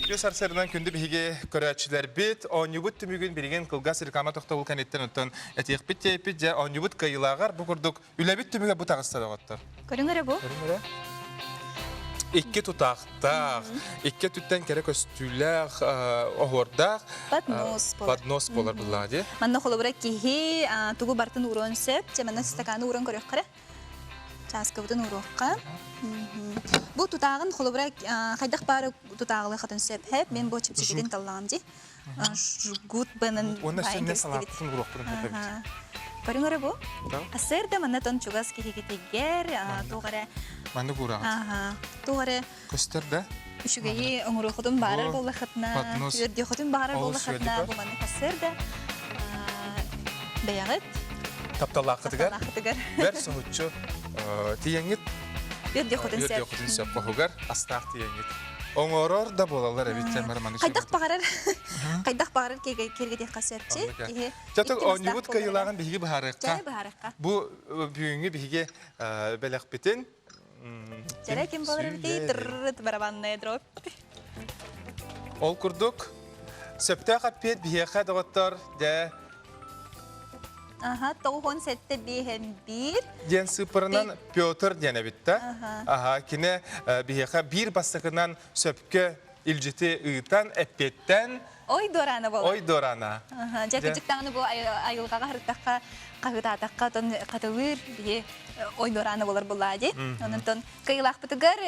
Үс сарсыарынан күндү биһиги көрөөччүлэрбит оонньуубут түмүгүн билигин кылгас реклама тохтобул кэнниттэн оттон этиэхпит тиэйпит дьэ оонньуубут кыайыылааҕар бу курдук үлэбит түмүгэ бу таҕыста доҕоттор. Көрүҥ эрэ бу. Көрүҥ эрэ. Икки тутаахтаах, икки өттүттэн кэрэ көстүүлээх, оһуордаах поднос болар. Поднос болар буллаа дии. Манна холобура киһи тугу бартын ууруон сөп. Чэ манна стаканы ууран көрүөххэ эрэ. Чааскабытын ууруохха. Бу тутааҕын холобура хайдах баары тутааҕылыы хатын сөп. Хэп мен бу чипсикитин таллаҕым дии. Жгут бынан Уонна сенне салааппытын уруохпутун көрдөбүт. Көрүҥ эрэ бу. Асыр да манна тон чугас киһигитигэр туох эрэ Маннык уураҕыт. Туох эрэ Көстөр да? Үчүгэйи оҥоруохутун баарар буоллахытына, үөрдүөхүтүн баарар буоллахытына, бу маннык асыр да бэйэҕит тапталлааххытыгар бэр соһуччу тиийэҥҥит үөрдүөххүтүн сөп. Үөрдүөххүтүн сөп хоһугар астаах тиийэҥҥит. Оҥорор да буолаллар эбит сэмэр маны Хайдах баҕарар хайдах баҕарар киэргэтиэххэ сөпчи киһи Чатык оонньуубут кыайыылааҕын биһиги быһаарыахха. Бу бүгүҥҥү биһиги бэлэхпитин Чэрэ ким буолар эбитий? Тыррыт барабанная дробь. Ол курдук сөптөөх эппиэт биһиэхэ доҕоттор дьэ Аха, 97 биэһэн биир. Диэн сыыппаранан Петр диэн эбит да. Аха, кини биһиэхэ биир бастакынан сөпкө илдьити ыытан, эппиэттэн Ой дуораана буолар. Ой дуораана. Дьэ, кырдьык даҕаны бу айылҕаҕа сырыттахха, хаһыытаатахха, отон хатылыыр биһи ой дуораана буолар буллаа дии. Онон кыйылаахпытыгар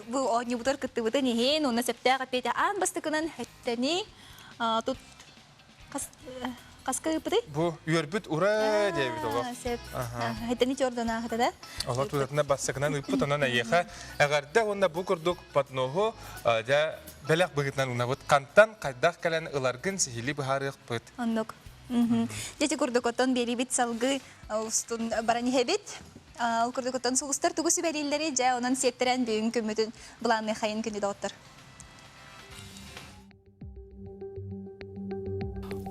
бу оонньуубутугар кыттыбытын иһин, уонна сөптөөх эппиэти аан бастакынан хөттөни тут Хаска ыыппытый? Бу үөрбүт ура диэбит олох. Сөп. Хэтэни чордонаахыта да? Олор тутатына бассакынан ыыппыт, онон эйиэхэ эҕэрдэ уонна бу курдук подноһу дьэ бэлэх быһыытынан ынабыт. Хантан хайдах кэлэн ыларгын сиһилии быһаарыахпыт. Оннук. Дьэ курдук оттон биэрибит салгыы устун баран иһэбит. Ол курдук оттон сулустар тугу сүбэлииллэри дьэ онон сиэттэрэн бүгүн күммүтүн былаанныахайын күнү доҕоттор.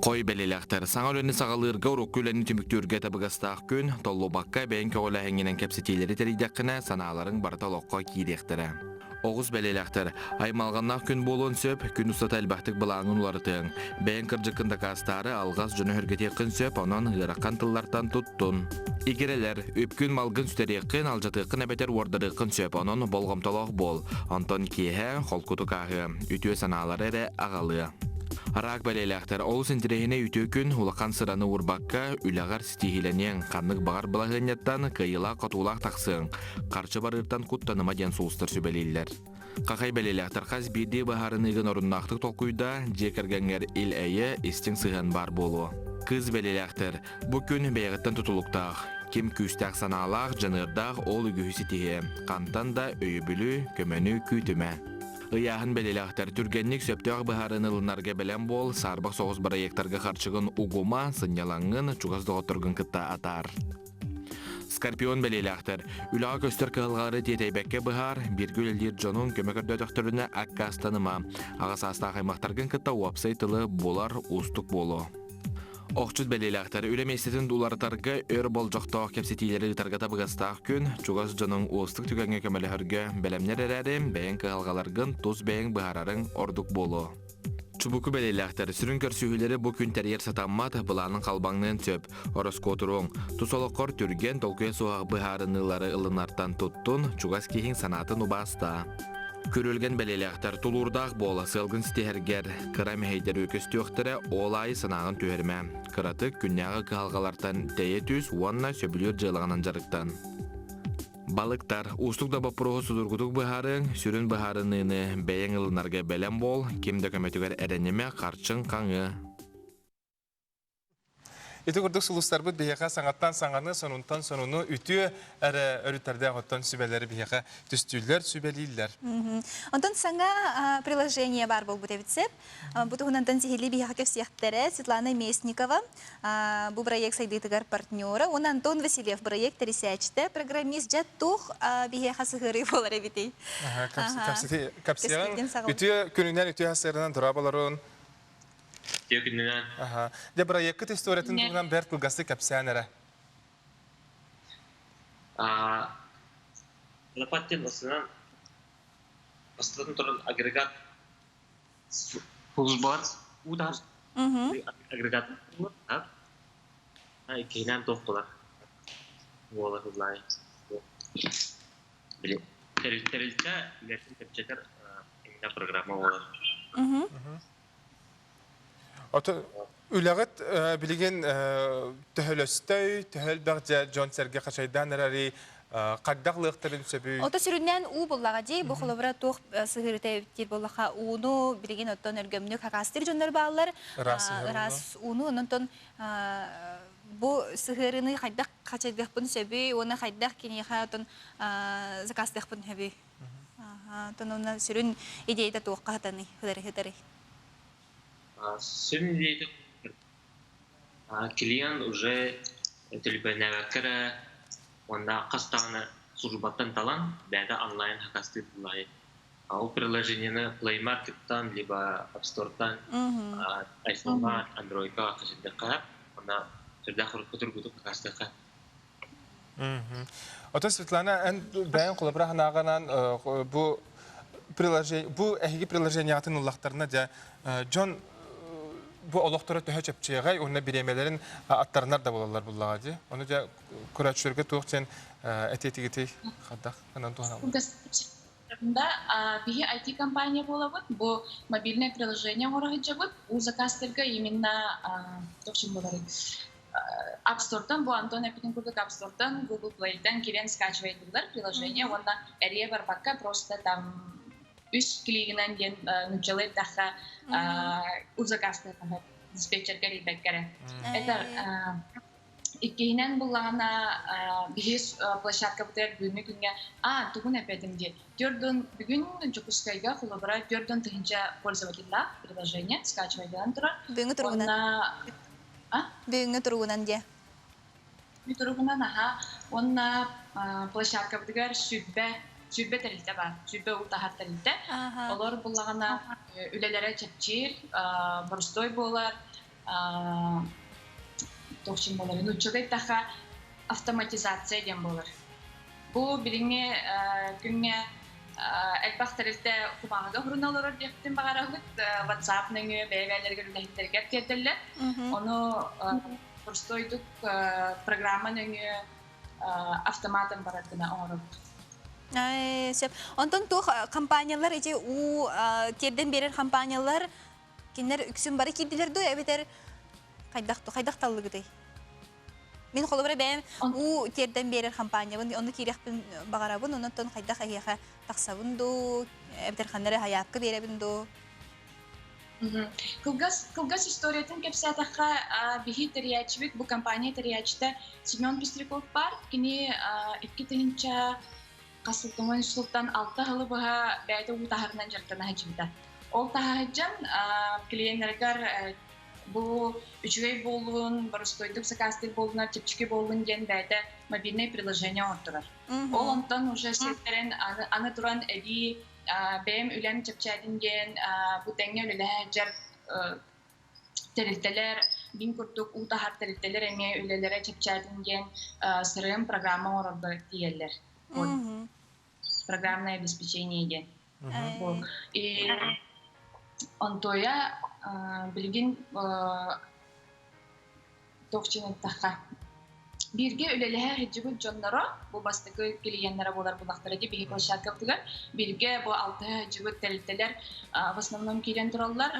Хой бэлиэлээхтэр саҥа үлэни саҕалыырга урукку үлэни түмүктүүргэ табыгастаах күн, толлубакка бэйэҥ көҕүлээһиҥҥинэн кэпсэтиилэри тэрийдэххинэ, санааларыҥ барыта олоххо киириэхтэрэ. Оҕус бэлиэлээхтэр аймалҕаннаах күн буолуон сөп, күн устата элбэхтик былааҥҥын уларытыаҥ. Бэйэҥ кырдьыккын дакаастаары алҕас дьону өһүргэтиэххин сөп, онон ыарахан тыллартан туттун. Игирэлэр, үпкүн-малгын сүтэриэххин, алдьатыаххын эбэтэр уордарыаххын сөп, онон болҕомтолоох буол. Онтон киэһэ холкутук ааһыа, үтүө санаалары эрэ аҕалыа. Араак бэлиэлээхтэр олус интэриэһинэй үтүө күн, улахан сыраны уурбакка, үлэҕэр ситиһиилэниэҥ, ханнык баҕар балаһыанньаттан кыайыылаах-хотуулаах тахсыаҥ, харчы барыыртан куттаныма диэн сулустар сүбэлииллэр. Хахай бэлиэлээхтэр хас биирдии быһаарыныыгын оруннаахтык толкуйдаа, дьиэ кэргэҥҥэр ил-эйэ, истиҥ сыһыан баар буолуо. Кыыс бэлиэлээхтэр, бу күн бэйэҕиттэн тутулуктаах. Ким күүстээх санаалаах, дьаныардаах ол үгүһү ситиһиэ. Хантан да өйөбүлү, көмөнү күүтүмэ. Ыйааһын бэлиэлээхтэр түргэнник сөптөөх быһаарыыны ылынарга бэлэм буол, саарбах соҕус бырайыактарга харчыгын угума, сынньалаҥҥын, чугас доҕотторгун кытта атаар. Скорпион бэлиэлээхтэр. Үлэҕэ көстөр кыһалҕалары тиэтэйбэккэ быһаар, бииргэ үлэлиир дьонуҥ көмө көрдөөтөхтөрүнэ аккаастаныма. Аҕа саастаах аймахтаргын кытта уопсай тылы булар уустук буолуо. Охчут бэлиэлээхтэр үлэ миэстэтин уларытарга өр болдьохтоох кэпсэтиилэри ыытарга табыгастаах күн, чугас дьонуҥ уустук түгэҥҥэ көмөлөһөргө бэлэмнэр эрээри, бэйэҥ кыһалҕаларгын тус бэйэҥ быһаарарыҥ ордук буолуо. Чубуку бэлиэлээхтэр сүрүн көрсүһүүлэри бу күн тэрийэр сатаммат, былаанын халбаҥныан сөп. Ороскуотуруоҥ, тус олоххор түргэн, толкуйа суох быһаарыныылары ылынартан туттун, чугас киһиҥ санаатын убаастаа. Күрүлгэн бэлиэлээхтэр тулуурдаах буола сыалгын ситиһэргэр кыра мэһэйдэр көстүөхтэрэ, ол аайы санааҕын түһэримэ. Кыратык күннээҕи кыһалҕалартан тэйэ түс уонна сөбүлүүр дьыалаҕынан дьарыктан. Балыктар, уустук да боппуруоһу судургутук быһаарыаҥ, сүрүн быһаарыныыны бэйэҥ ылынарга бэлэм буол, ким да көмөтүгэр эрэнимэ, харчыҥ хаҥыа. Ити курдук сулустарбыт биһиэхэ саҥаттан саҥаны, сонунтан сонуну үтүө эрэ өрүттэрдээх оттон сүбэлэри биһиэхэ түстүүллэр, сүбэлииллэр. Онтон саҥа приложение баар буолбут эбит сеп. Бу туһунан сиһилии биһиэхэ кэпсиэхтэрэ Светлана Местникова, бу проект сайдыытыгар партнера, уонна Антон Васильев проект тэрисээччитэ, программист дьэ туох биһиэхэ сыһыарыы буолар эбитий? Кэпсиэҕиҥ үтүө күнүнэн, үтүө сарсыарданан тура болорун. Үтүө күнүнэн. Дьэ проеккыт историятын туһунан бэрт кылгастык кэпсээн эрэ. Лопатин ысынан бастатан туран агрегат Службалар уу таһар агрегат иккиһинэн туох буолар буола сыллаай били тэрилтэ үлэтин чэпчэтэр именно программа буолар. Ото үлэҕит билигин төһөлөстөй, төһө элбэх дьон-сэргэ хачайдаан эрэри хайдах ылыахтарын сөбүй? Ото сүрүннээн уу буллаҕа дии, бу холобура туох сыһыарыта эбиттиир буоллаха ууну билигин оттон өлгөмнүк хакаастыыр дьоннор бааллар. Ыраас ууну онтон бу сыһыарыны хайдах хачайдыахпын сөбүй уонна хайдах киниэхэ оттон заказтыахпын сөбүй? Оттон онно сүрүн идеята туохха хатаный, хытары-хытары? Сүрүн идеята Клиент уже төлөпүөннээбэккэ эрэ уонна хас даҕаны службаттан талан бэйэтэ онлайн хакастыыр буоллаҕай. Ол приложениены Play Market-тан либо App Store-тан iPhone-га, Android-га хачайдыахха уонна сүрдээх урукку хакастыахха. Оттон Светлана, эн бэйэҥ холобура санааҕынан бу приложение бу эһиги приложениеҕытын ыллахтарына дьэ дьон бу олохторо төһө чэпчиэҕэй уонна бириэмэлэрин аттарынар да буолаллар буллаҕа дии. Ону дьэ көрөөччүлэргэ туох диэн этиэтигитий хайдах гынан туһаналлар? Да, биһи IT-компания буолабыт. Бу мобильное приложение оҥоро сылдьабыт. Уу заказтарга именно туох буоларый? App Store-тан, бу Антон эппитин курдук App Store-тан, Google Play-тан киирэн скачивайдылар приложение уонна эрийэ барбакка просто там үс клигинэн диэн нууччалыы эттэххэ уу заказтыахха диспетчергэ эрийбэккэ эрэ. Это иккиһинэн буллаҕына биһи площадкабытыгар бүгүҥҥү күҥҥэ а тугун эппэтим дии төрдүн бүгүн Дьокуускайга холобура төрдүн тыһыынча пользователлаах приложение скачивайданан турар Бүгүҥҥү туругунан уонна Бүгүҥҥү туругунан диэ Бүгүҥҥү туругунан аха уонна площадкабытыгар сүүрбэ сүүрбэ тэрилтэ баар сүүрбэ уу таһар тэрилтэ олор буллаҕына үлэлэрэ чэпчиир боростуой буолар туох буолар нууччалыы эттэххэ автоматизация диэн буолар. Бу билиҥҥи күҥҥэ. Элбэх тэрилтэ кумааҕыга суруна олорор диэхпитин баҕарабыт. WhatsApp нөҥүө бэйэ-бэйэлэригэр үлэһиттэригэр тиэрдэллэр. Ону простойдук программа нөҥүө автоматом барар гына оҥоробут. Сөп. Онтон туох компаниялар ити уу тиэрдэн биэрэр компаниялар кинилэр үксүн бары киирдилэр дуо эбэтэр хайдах хайдах таллыгытый? Мин холобура бэйэм уу тиэрдэн биэрэр компаниябын онно киириэхпин баҕарабын, онон хайдах эһиэхэ тахсабын дуу, эбэтэр ханна эрэ хайаапка биэрэбин дуу? Кылгас, кылгас историятын кэпсээтэххэ, биһи тэрийээччибит, бу компания тэрийээччитэ Семен Пестряков баар. Кини 2000 хас сылтан сылтан алта сылы быһа бэйэтэ уу таһарынан дьарыктана сылдьыбыта. Ол таһаһыдьан клиеннэригэр бу үчүгэй буоллун, боростуойдук сакаастыыр буоллунар, чэпчэки буоллун диэн бэйэтэ мобильнай приложение оҥорторор. Ол онтон уже сиэттэрэн аны, аны туран эбии бэйэм үлэм чэпчээтин диэн бу тэҥҥэ үлэлэһэ сылдьар тэрилтэлэр, мин курдук уу таһар тэрилтэлэр эмиэ үлэлэрэ чэпчээтин диэн CRM программа оҥорорго тиийэллэр. Программное обеспечение диэн. И онтуойа билигин туох диэн эттэххэ бииргэ үлэлэһэ сылдьыбыт дьонноро бу бастакы клиеннэрэ буолар булахтара дии биһи площадкабытыгар бииргэ бу алтыһа сылдьыбыт тэрилтэлэр в основном киирэн тураллар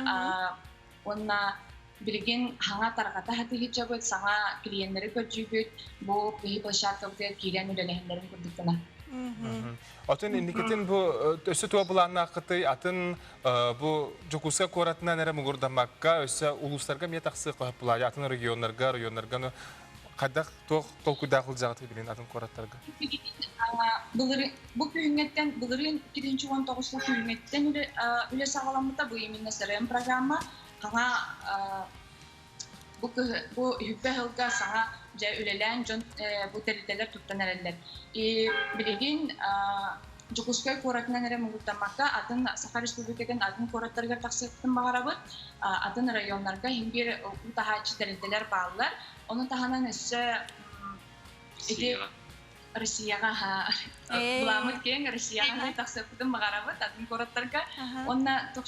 уонна билигин хаҥа тарҕата сатыһыччабыт саҥа клиеннэри көрдүүбүт бу биһи площадкабытыгар киирэн үлэлэһэллэрин курдук гына Отун инникитин бу өссө туох былааннааххытый атын Бу Дьокуускай куоратынан эрэ муҥурдаммакка, өссө улуустарга эмиэ тахсыах көһөп атын регионнарга, районнарга хайдах туох толкуйдаах сылдьаҕытый билин атын куораттарга? Бу күһүҥҥэттэн былырыын 2019 сыл күһүҥҥэттэн үлэ саҕаламмыта бу именно СРМ программа хаҥа бу бу үһүппэ сылга саҥа дьэ үлэлээн дьон бу тэрилтэлэр туттан эрэллэр. И билигин Дьокуускай куоратынан эрэ муҥурдаммакка атын Саха Республикатын атын куораттарыгар тахсыахпытын баҕарабыт. Атын районнарга иһин биир уу таһааччы тэрилтэлэр бааллар. Ону таһынан өссө ити Россияҕа былааммыт киэҥ Россияҕа тахсыахпытын баҕарабыт атын куораттарга. Уонна туох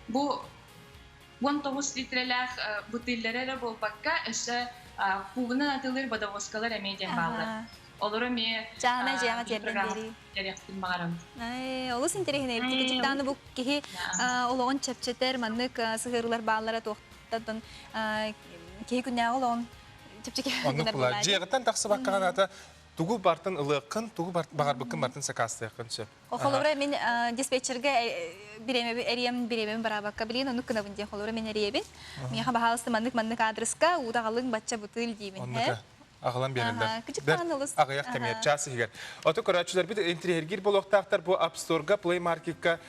бу 19 литрэлээх бутыллары эрэ буолбакка, өссө кубунан атыылыыр водовозкалар эмиэ диэн бааллар. Олору эмиэ Чааһынай дьиэҕэ тиэрдэн биэрии. Тэриэхпин баҕарабын. Олус интэриэһинэй эбит. Кычыктааны бу киһи олоҕун чэпчэтэр, маннык сыһыарыылар бааллара туохтан киһи күннээҕи олоҕун чэпчэки Оннук буолар. Дьиэҕиттэн тахсыбакка аната тугу бартын ылыаххын, тугу баҕарбыккын бартын сакаастыаххын сөп. Холобура мин диспетчергэ бириэмэби эриэм бириэмэбин бараабакка билигин оннук гынабын диэн холобура мин эриэбин. Миэхэ баһаалыста маннык маннык аадырыска уута бачча бутыль диибин. Аҕалан биэрэллэр. Бэрт аҕыйах кэмигэр час иһигэр. Ото көрөөччүлэрбит интириэһиргиир буолуохтаахтар бу App Store-га Play Market-ка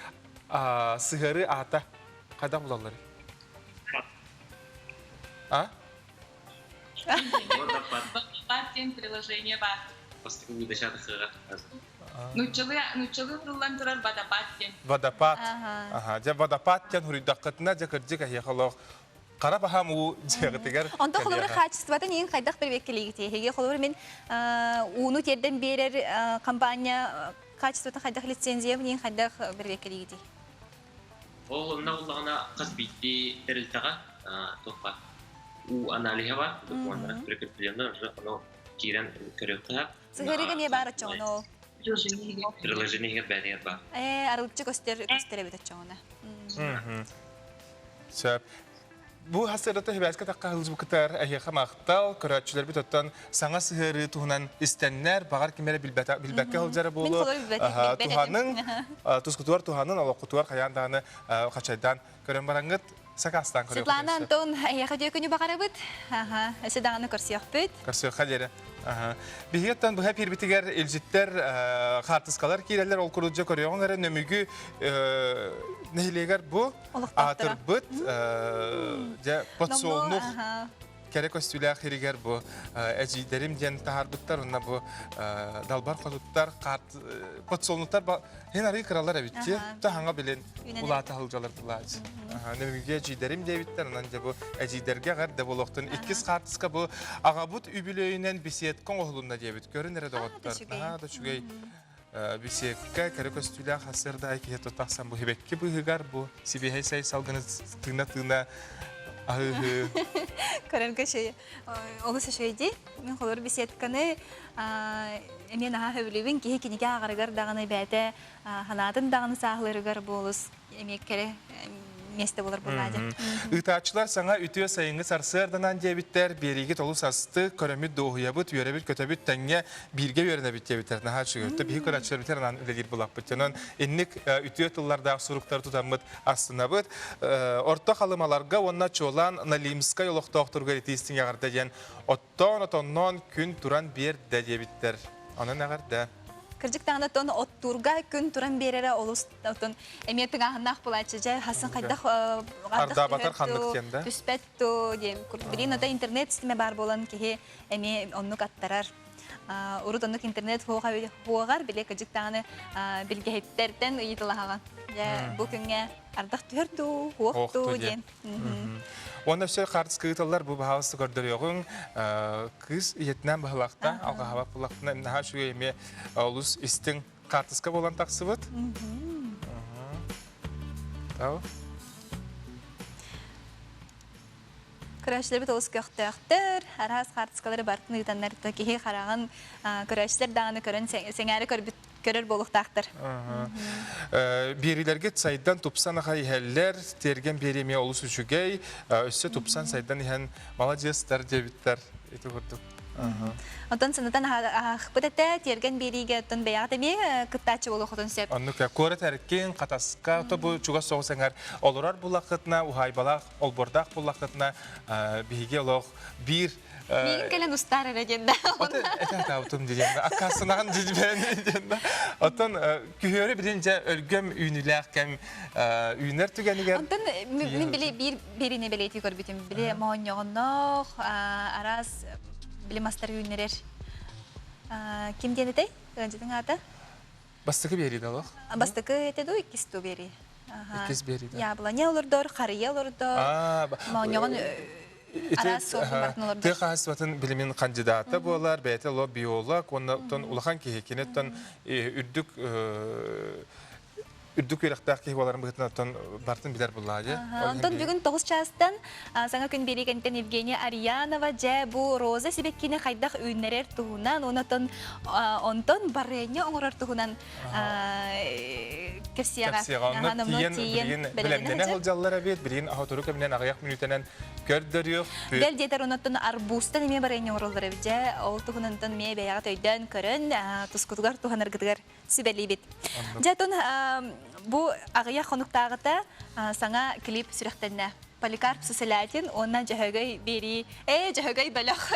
сыһыары аата хайдах булаллар? А? Водопад диэн приложение бар. Бастакы выдача тахсыаҕа. Нуччалыы нуччалыы уруллан турар водопад диэн. Водопад. Аха, дьэ водопад диэн хуруйдаххытына дьэ кырдьык эһиэхэ олох хара баһаам уу дьиэҕитигэр Онтон холобура хаачыстыбатын иин хайдах бэрэбиэркэлиигитий? Эһиги холобура мин ууну тиэрдэн биэрэр компания хаачыстыбатын хайдах лицензия иин хайдах бэрэбиэркэлиигитий? Ол онно буллаҕына хас биирдии тэрилтэҕэ туохха уу аналиһа бар, докумуоннара прикреплены уже ону киирэн көрүөххэ. Сыһыарыга эмиэ баар оччоҕуна ол. Приложение бээтигэр баар. Ээ, арылыччы көстөр көстөр эбит оччоҕуна. Сөп. Бу хасырата хибээскэ тахха хылдьыбыкытар эһиэхэ махтал, көрөөччүлэрбит оттон саҥа сыһыарыы туһунан истэннэр, баҕар ким эрэ билбэккэ сылдьара буолуо. Туһаның, тускутугар туһанын, олоххутугар хайаан даҕаны хачайдаан көрөн бараҥҥыт сакаастаан көрүөххүтүн Светлана Антон, эһиэхэ үтүө күнү баҕарабыт. Аха, өссө даҕаны көрсүөхпүт. Көрсүөххэ диэри. Биһиэттэн быһа эпиирбитигэр илдьиттэр хаартыскалар киирэллэр. Ол курдук дьэ көрүөҕүҥ эрэ Нөмүгү нэһилиэгэр бу аатырбыт дьэ подсолнух кэрэ көстүүлээх иригэр бу эдьиийдэрим диэн таһаарбыттар уонна бу далбар хотуттар подсолнуктар хин арыы кыралар эбит ти таһаҥа билин улаата сылдьалар булаач нөмүгү эдьиийдэрим диэбиттэр онон дьэ бу эдьиийдэргэ эҕэрдэ буолуохтун иккис хаартыска бу аҕабыт үбүлүөйүнэн беседка оҥоһулунна диэбит көрүн эрэ доҕоттор наһаа да үчүгэй. Беседка кэрэ көстүүлээх сарсыарда киһи тахсан бу хибэкки быыһыгар бу сибиэһэй сай салгыны тыына-тыына аһыы Көрөргө шей олус үчүгэй Мин холор беседканы эмиэ наһаа сөбүлүүбүн. Киһи кинигэ ааҕарыгар даҕаны бэйэтэ санаатын даҕаны сааһылыырыгар бу олус эмиэ кэрэ миэстэ буолар буоллаа дьэ. Ыытааччылар саҥа үтүө сайыҥҥы сарсыарданан диэбиттэр, биэриигит олус астык, көрөммүт дуоһуйабыт, үөрэбит-көтөбүт, тэҥҥэ бииргэ үөрэнэбит диэбиттэр. Наһаа үчүгэй. Өттө биһи көрөөччүлэрбитигэр анаан үлэлиир булаппыт. Онон инник үтүө тыллардаах суруктары тутаммыт астынабыт. Орто Халымаларга уонна чуолаан Налимскай олохтоохторугар итии-истиҥ эҕэрдэ диэн оттоон отонноон күн туран биэрдэ диэбиттэр. Онон эҕэрдэ. Кырдьык даҕаны оттон оттуурга күн туран биэрэрэ олус оттон эмиэ тыҥааһыннаах буолааччы дьэ хасын хайдах Ардаабатар ханнык диэн да? Түспэт ту диэн билигин ото интернет ситимэ баар буолан киһи эмиэ оннук аттарар. Урут оннук интернет хуоҕар били кырдьык даҕаны билгэһиттэртэн ыйытылаһаҕын. Дьэ бу күҥҥэ ардах түһэр дуу, хуох дуу диэн. Уонна өссө хаартыска ыыталлар бу баһаалыста көрдөрүөҕүҥ кыыс ийэтинээн баһылаахта алҕаһабат буллахтына наһаа үчүгэй эмиэ олус истиҥ хаартыска буолан тахсыбыт. Тау. Көрөөччүлэрбит олус көхтөөхтөр, араас хаартыскалары барытын ыытаннар киһи хараҕын көрөөччүлэр даҕаны көрөн сэҥээрэ көрбүт көрөр буолуохтаахтар. Биэриилэргит сайдан тупсан аха иһэллэр, тиэргэн биэрии эмиэ олус үчүгэй, өссө тупсан сайдан иһэн маладьыастар диэбиттэр ити курдук. Онтон сынатан аахпыт этэ, тиэргэн биэриигэ оттон бэйэҕит эмиэ кыттааччы буолуоххутун сөп. Оннук куорат эркин, Хатаска, то бу чугас соҕус эҥэр олорор буллаххытына, уһаайбалаах, олбуордаах буллаххытына, биһиги олох биир Миигин кэлэн устаар эрэ диэн да. Этэ таабытым диэн да, аккаастанаҕын диэн да. Оттон күһүөрү билин дьэ өлгөм үүнүүлээх кэм үүнэр түгэнигэр. Онтон мин били биир бирине бэлиэтии көрбүтүм. Били моонньоҕонноох араас били мастар үүннэрэр. Ким диэн этэй? Ыалдьытыҥ аата? Бастакы биэрии да олох. Бастакы этэ дуу, иккис дуу биэрии? Иккис биэрии да. Яблоня олордор, харыйа олордор, моонньоҕон араас суолун барытын олордор. Тыа хаһаайыстыбатын билимин кандидата буолар, бэйэтэ ло биолог, уонна улахан киһи, киниттэн үрдүк үрдүк үөрэхтээх киһи буоларын быһыытынан оттон бартын билэр буллаа дии. Онтон бүгүн 9 чаастан саҥа күн биэрии кэнниттэн Евгения Арьянова дьэ бу роза сибэккини хайдах үүннэрэр туһунан онтон онтон барыанньа оҥорор туһунан кэпсиэҕэ. Кэпсиэҕэ. Онно тиийэн бэлэмнэнэ сылдьаллар эбит. Билигин сотору кэминэн аҕыйах мүнүүтэнэн көрдөрүөх. Бэл диэтэр оннуттан арбузтан эмиэ барыанньа оҥороллор эбит дьэ. Ол туһунан эмиэ бэйэҕит өйдөөн көрөн тускутугар туһанаргытыгар сүбэлиибит. Дьэ, оттон бу аҕыйах хонуктааҕыта саҥа клип сүрэхтэннэ. Поликарп Сысолятин уонна Дьөһөгөй биэрии, ээ, Дьөһөгөй бөлөх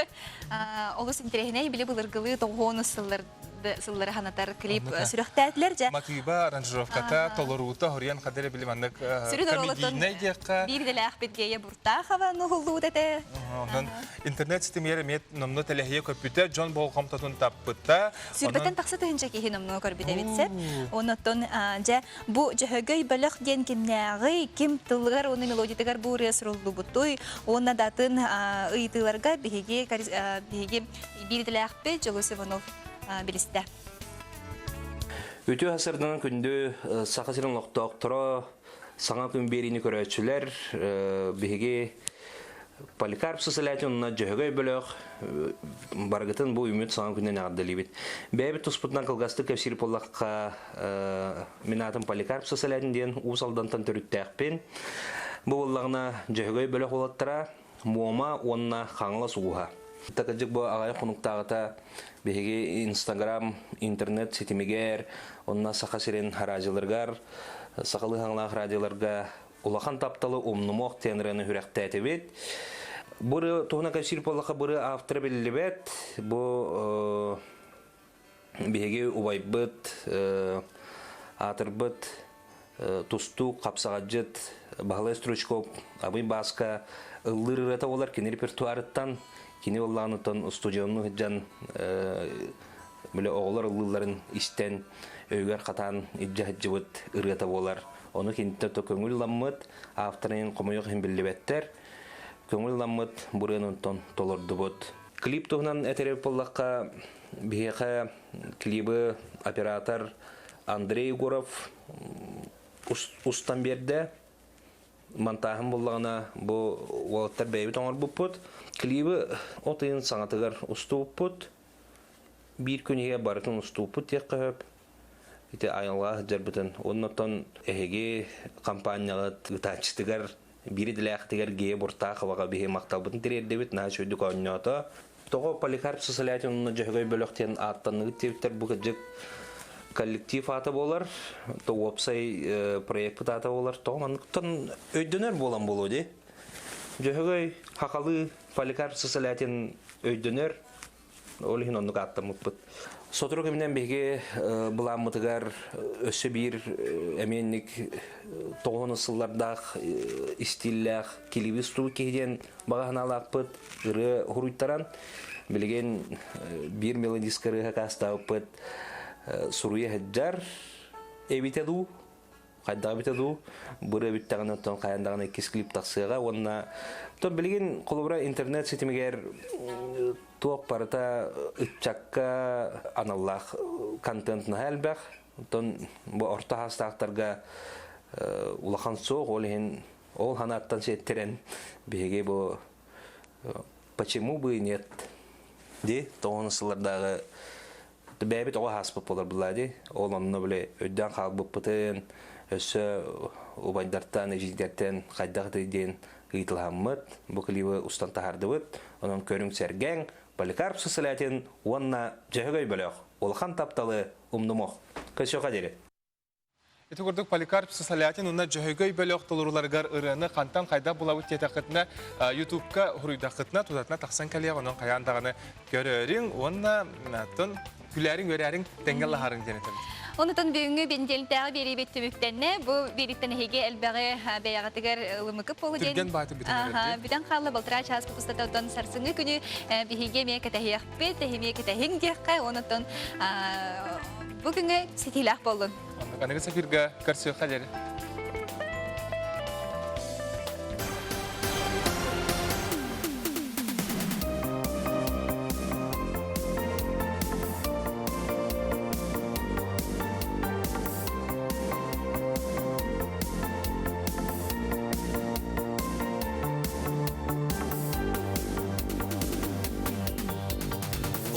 олус интэриэһинэй били былыргылыы тоҕуону сыллары санатар клип сүрэхтээтилэр. Дьэ, Матыыба, аранжировката, толоруута, хоруйан хадары били маннык комедийнай диэххэ. Биир идэлээхпит Гея Буртахова нуһуллуут этэ. Онон интернет ситимигэр эмиэ номнуо тэлэһийэ көппүтэ, дьон болҕомтотун таппыта. Сүүрбэттэн тахса тыһыынча киһи номнуо көрбүт эбит сөп. Оннуттан дьэ бу Дьөһөгөй бөлөх диэн кимнээҕий, ким тылыгар уонна мелодиятыгар бу ырыа суруллубутуй уонна да атын ыйытыыларга биһиги биһиги биир идэлээхпит Дьулус Иванов билистэ. Үтүө сарсыарданан күндү Саха сирин олохтоохторо, саҥа күн биэриини көрөөччүлэр, биһиги Поликарп Сысолятин уонна Дьөһөгөй бөлөх барыгытын бу үүммүт саҥа күнүнэн эҕэрдэлиибит. Бэйэбит туспутунан кылгастык кэпсиир буоллахха, мин аатым Поликарп Сысолятин диэн Уус Алдантан төрүттээхпин. Бу буоллаҕына Дьөһөгөй бөлөх уолаттара Муома уонна Хаҥалас ууһа. Такыдьык бу аҕай хонуктааҕыта биһиги Инстаграм интернет ситимигэр, онно Саха сирин радиоларыгар, сахалыы хаҥалаах радиоларга улахан тапталы умнумуох диэн ырыаны үрэхтээтибит. Бу ырыа туһунан кэпсиир буоллахха, бу ырыа автора биллибэт. Бу биһиги убайбыт, аатырбыт тустуук, хапсаҕадьыт Баһылай Стручков Абый Бааска ыллыыр ырыата буолар кини репертуарыттан, кини буоллаҕыныттан устудьуоннуу сылдьан бile оҕолор ыллыылларын истэн өйүгэр хатаан илдьэ сылдьыбыт ырыата буолар. Ону киниттэн то көҥүл ламмыт, авторын хомойуох иһин биллибэттэр. Көҥүл ламмыт бу ырыаны онтон толордубут. Клип туһунан этэр буоллахха, биһиэхэ Клибы оператор Андрей Егоров устан биэрдэ. Монтааһын буллаҕына бу уолаттар бэйэбит оҥорбуппут. Клибы от ыйын саҥатыгар устубуппут. Биир күн иһигэр барытын устубуппут диэххэ сөп. Ити айылҕа сылдьарбытын. Оннотон эһиги компанияҕыт ыытааччытыгар биир идэлээхтигэр Гея Буртаховаҕа биһи махталбытын тириэрдэбит. Наһаа үчүгэйдик оонньоото. Тоҕо Поликарп Сысолятин уонна Дьөһөгөй бөлөх диэн ааттанныгыт диэбиттэр бу кырдьык коллектив аата буолар, то уопсай проекпыт аата буолар. Тоҕо манныктан өйдөнөр буолан буолуо дии. Дьөһөгөй хахалыы Поликарп Сысолятин өйдөнөр, ол иһин оннук ааттаммыппыт. Сотору кэминэн биһиги былааммытыгар өссө биир эмиэнник тоҕуһун сыллардаах истииллээх килиби устубут киһи диэн баҕа санаалаахпыт ырыа уһуруйтаран билигин биир мелодистка ырыаһа каастаабыппыт суруйа сылдьар эбитэ дуу хайдах эбитэ дуу быры бүттэҕинэ оттон хайан даҕаны иккис клип тахсыаҕа уонна оттон билигин холобура интернет ситимигэр туох барыта ыччакка аналлаах контент наһаа элбэх оттон бу орто хаастаахтарга улахан суох ол иһин Ол ханааттан сиэттэрэн биһиги бу почему бы и нет ди тоҕон сыллардааҕы бэйэбит оҕо ааспыт буолар булаа ди ол онно били өйдөөн хаалбыппытын өссө убайдартан эдьиийдэртэн хайдах диэн ыйытылаһаммыт бу клибы устан таһаардыбыт онон көрүҥ сэргэҥ Поликарп Сысолятин уонна Дьөһөгөй бөлөх улахан тапталы умнумуох көрсүөххэ диэри Ити курдук Поликарп Сысолятин уонна Дьөһөгөй бөлөх толорууларыгар ырыаны хантан хайдах булабыт диэтэххитинэ Ютубка хуруйдаххытына тутатына тахсан кэлиэх онон хайаан даҕаны көрөөрүҥ уонна оттон күлээриҥ үөрээриҥ тэҥҥэ лаһарыҥ диэн этэбит. Онутун бүгүҥҥү бэнидиэликтээҕи биэриибит түмүктэннэ. Бу биэрииттэн эһиги элбэҕи бэйэҕитигэр ылымыкып буолу диэн. Түргэн баайты бүтэн эрэр Бүтэн хаалла балтараа чаас устата оттон сарсыҥҥы күнү биһиги эмиэ кэтэһиэхпит, эһиги кэтэһиҥ диэххэ, онутун Бу күҥҥэ ситиилээх буоллун. Аныгы эфирга көрсүөххэ диэри.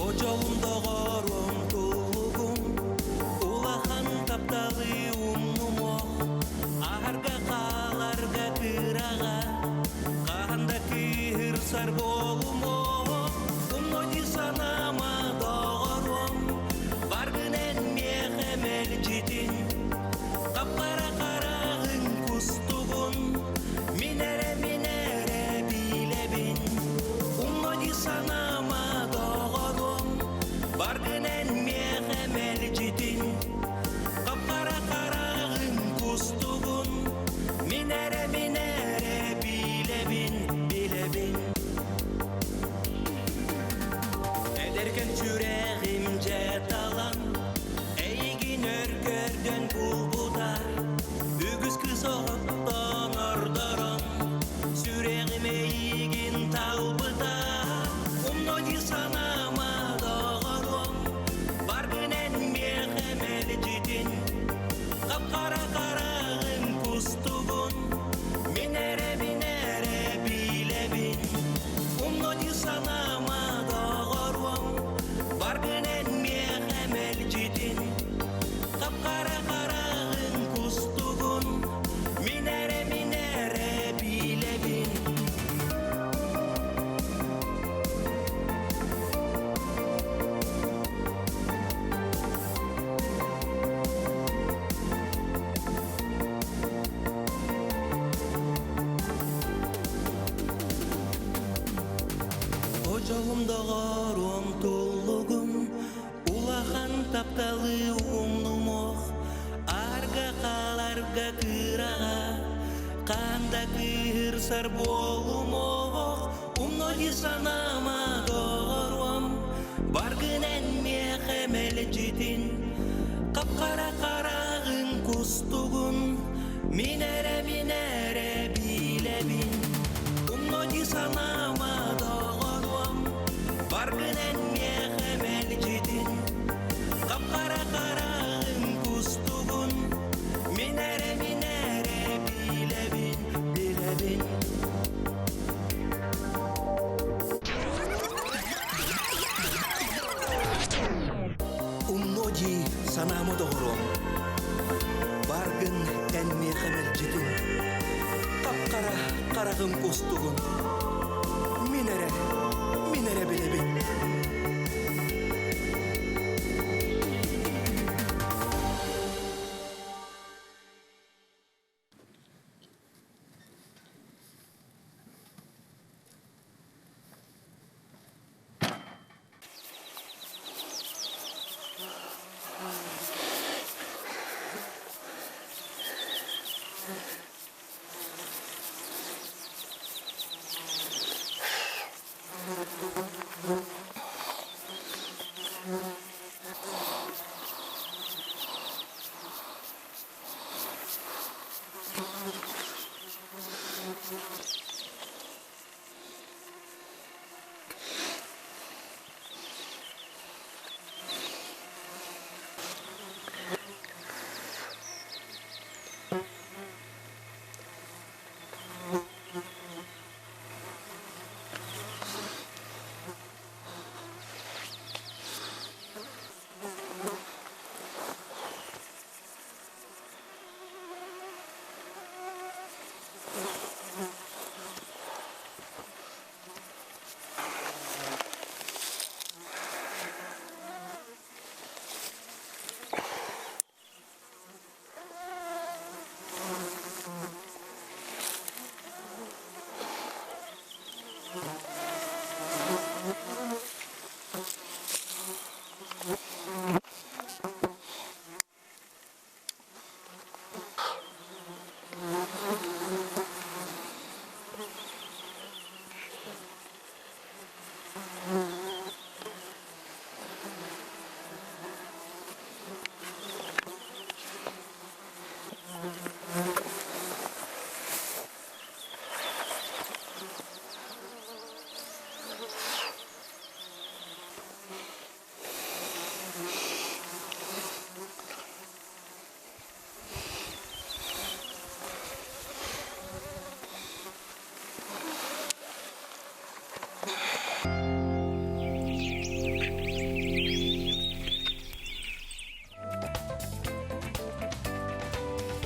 Очолум доҕорум туллугум, улахан тапталы умнумуох, аһарга хааларга кыраҕа, хаһан да кыыһырсар буолумуох, умно санаама доҕорум, баргын эн миэхэ мэлдьитин, хаппара хараҕыҥ кустугун, мин эрэ мин эрэ билэбин, умно санаама доҕорум, баргын эн миэхэ мэлдьитин, хаппара хараҕыҥ кустугун, мин эрэ мин эрэ билэбин, билэбин. Эдэркэн сүрэҕим дьэ талан, эйигин өр көрдөн булбута, үгүс кыыс оҕоттон ордорон, сүрэҕим эйигин талбыта, умно дии санаама доҕоруом, баргын эн миэхэ мэлдьитин, хап-хара хараҕыҥ кустугун, мин эрэ мин эрэ билэбин, умно дии санаама доҕоруом, баргын эн миэхэ мэлдьитин, хап-хара хараҕыҥ кустугун, мин эрэ мин эрэ билэбин. Очоҕум доҕоруом туллугум, улахан тапталы умнумуох, арга хааларга кыраҕа, ханда кыыһырсар буолумуох, умно дии санаама доҕоруом, баргын эн миэхэ мэлдьитин, хап-хара хараҕыҥ кустугун, мин эрэ мин эрэ билэбин, умно дии санаама доҕоруом, баргын эн миэхэ мэлдьитин. Хараҕым кустугун.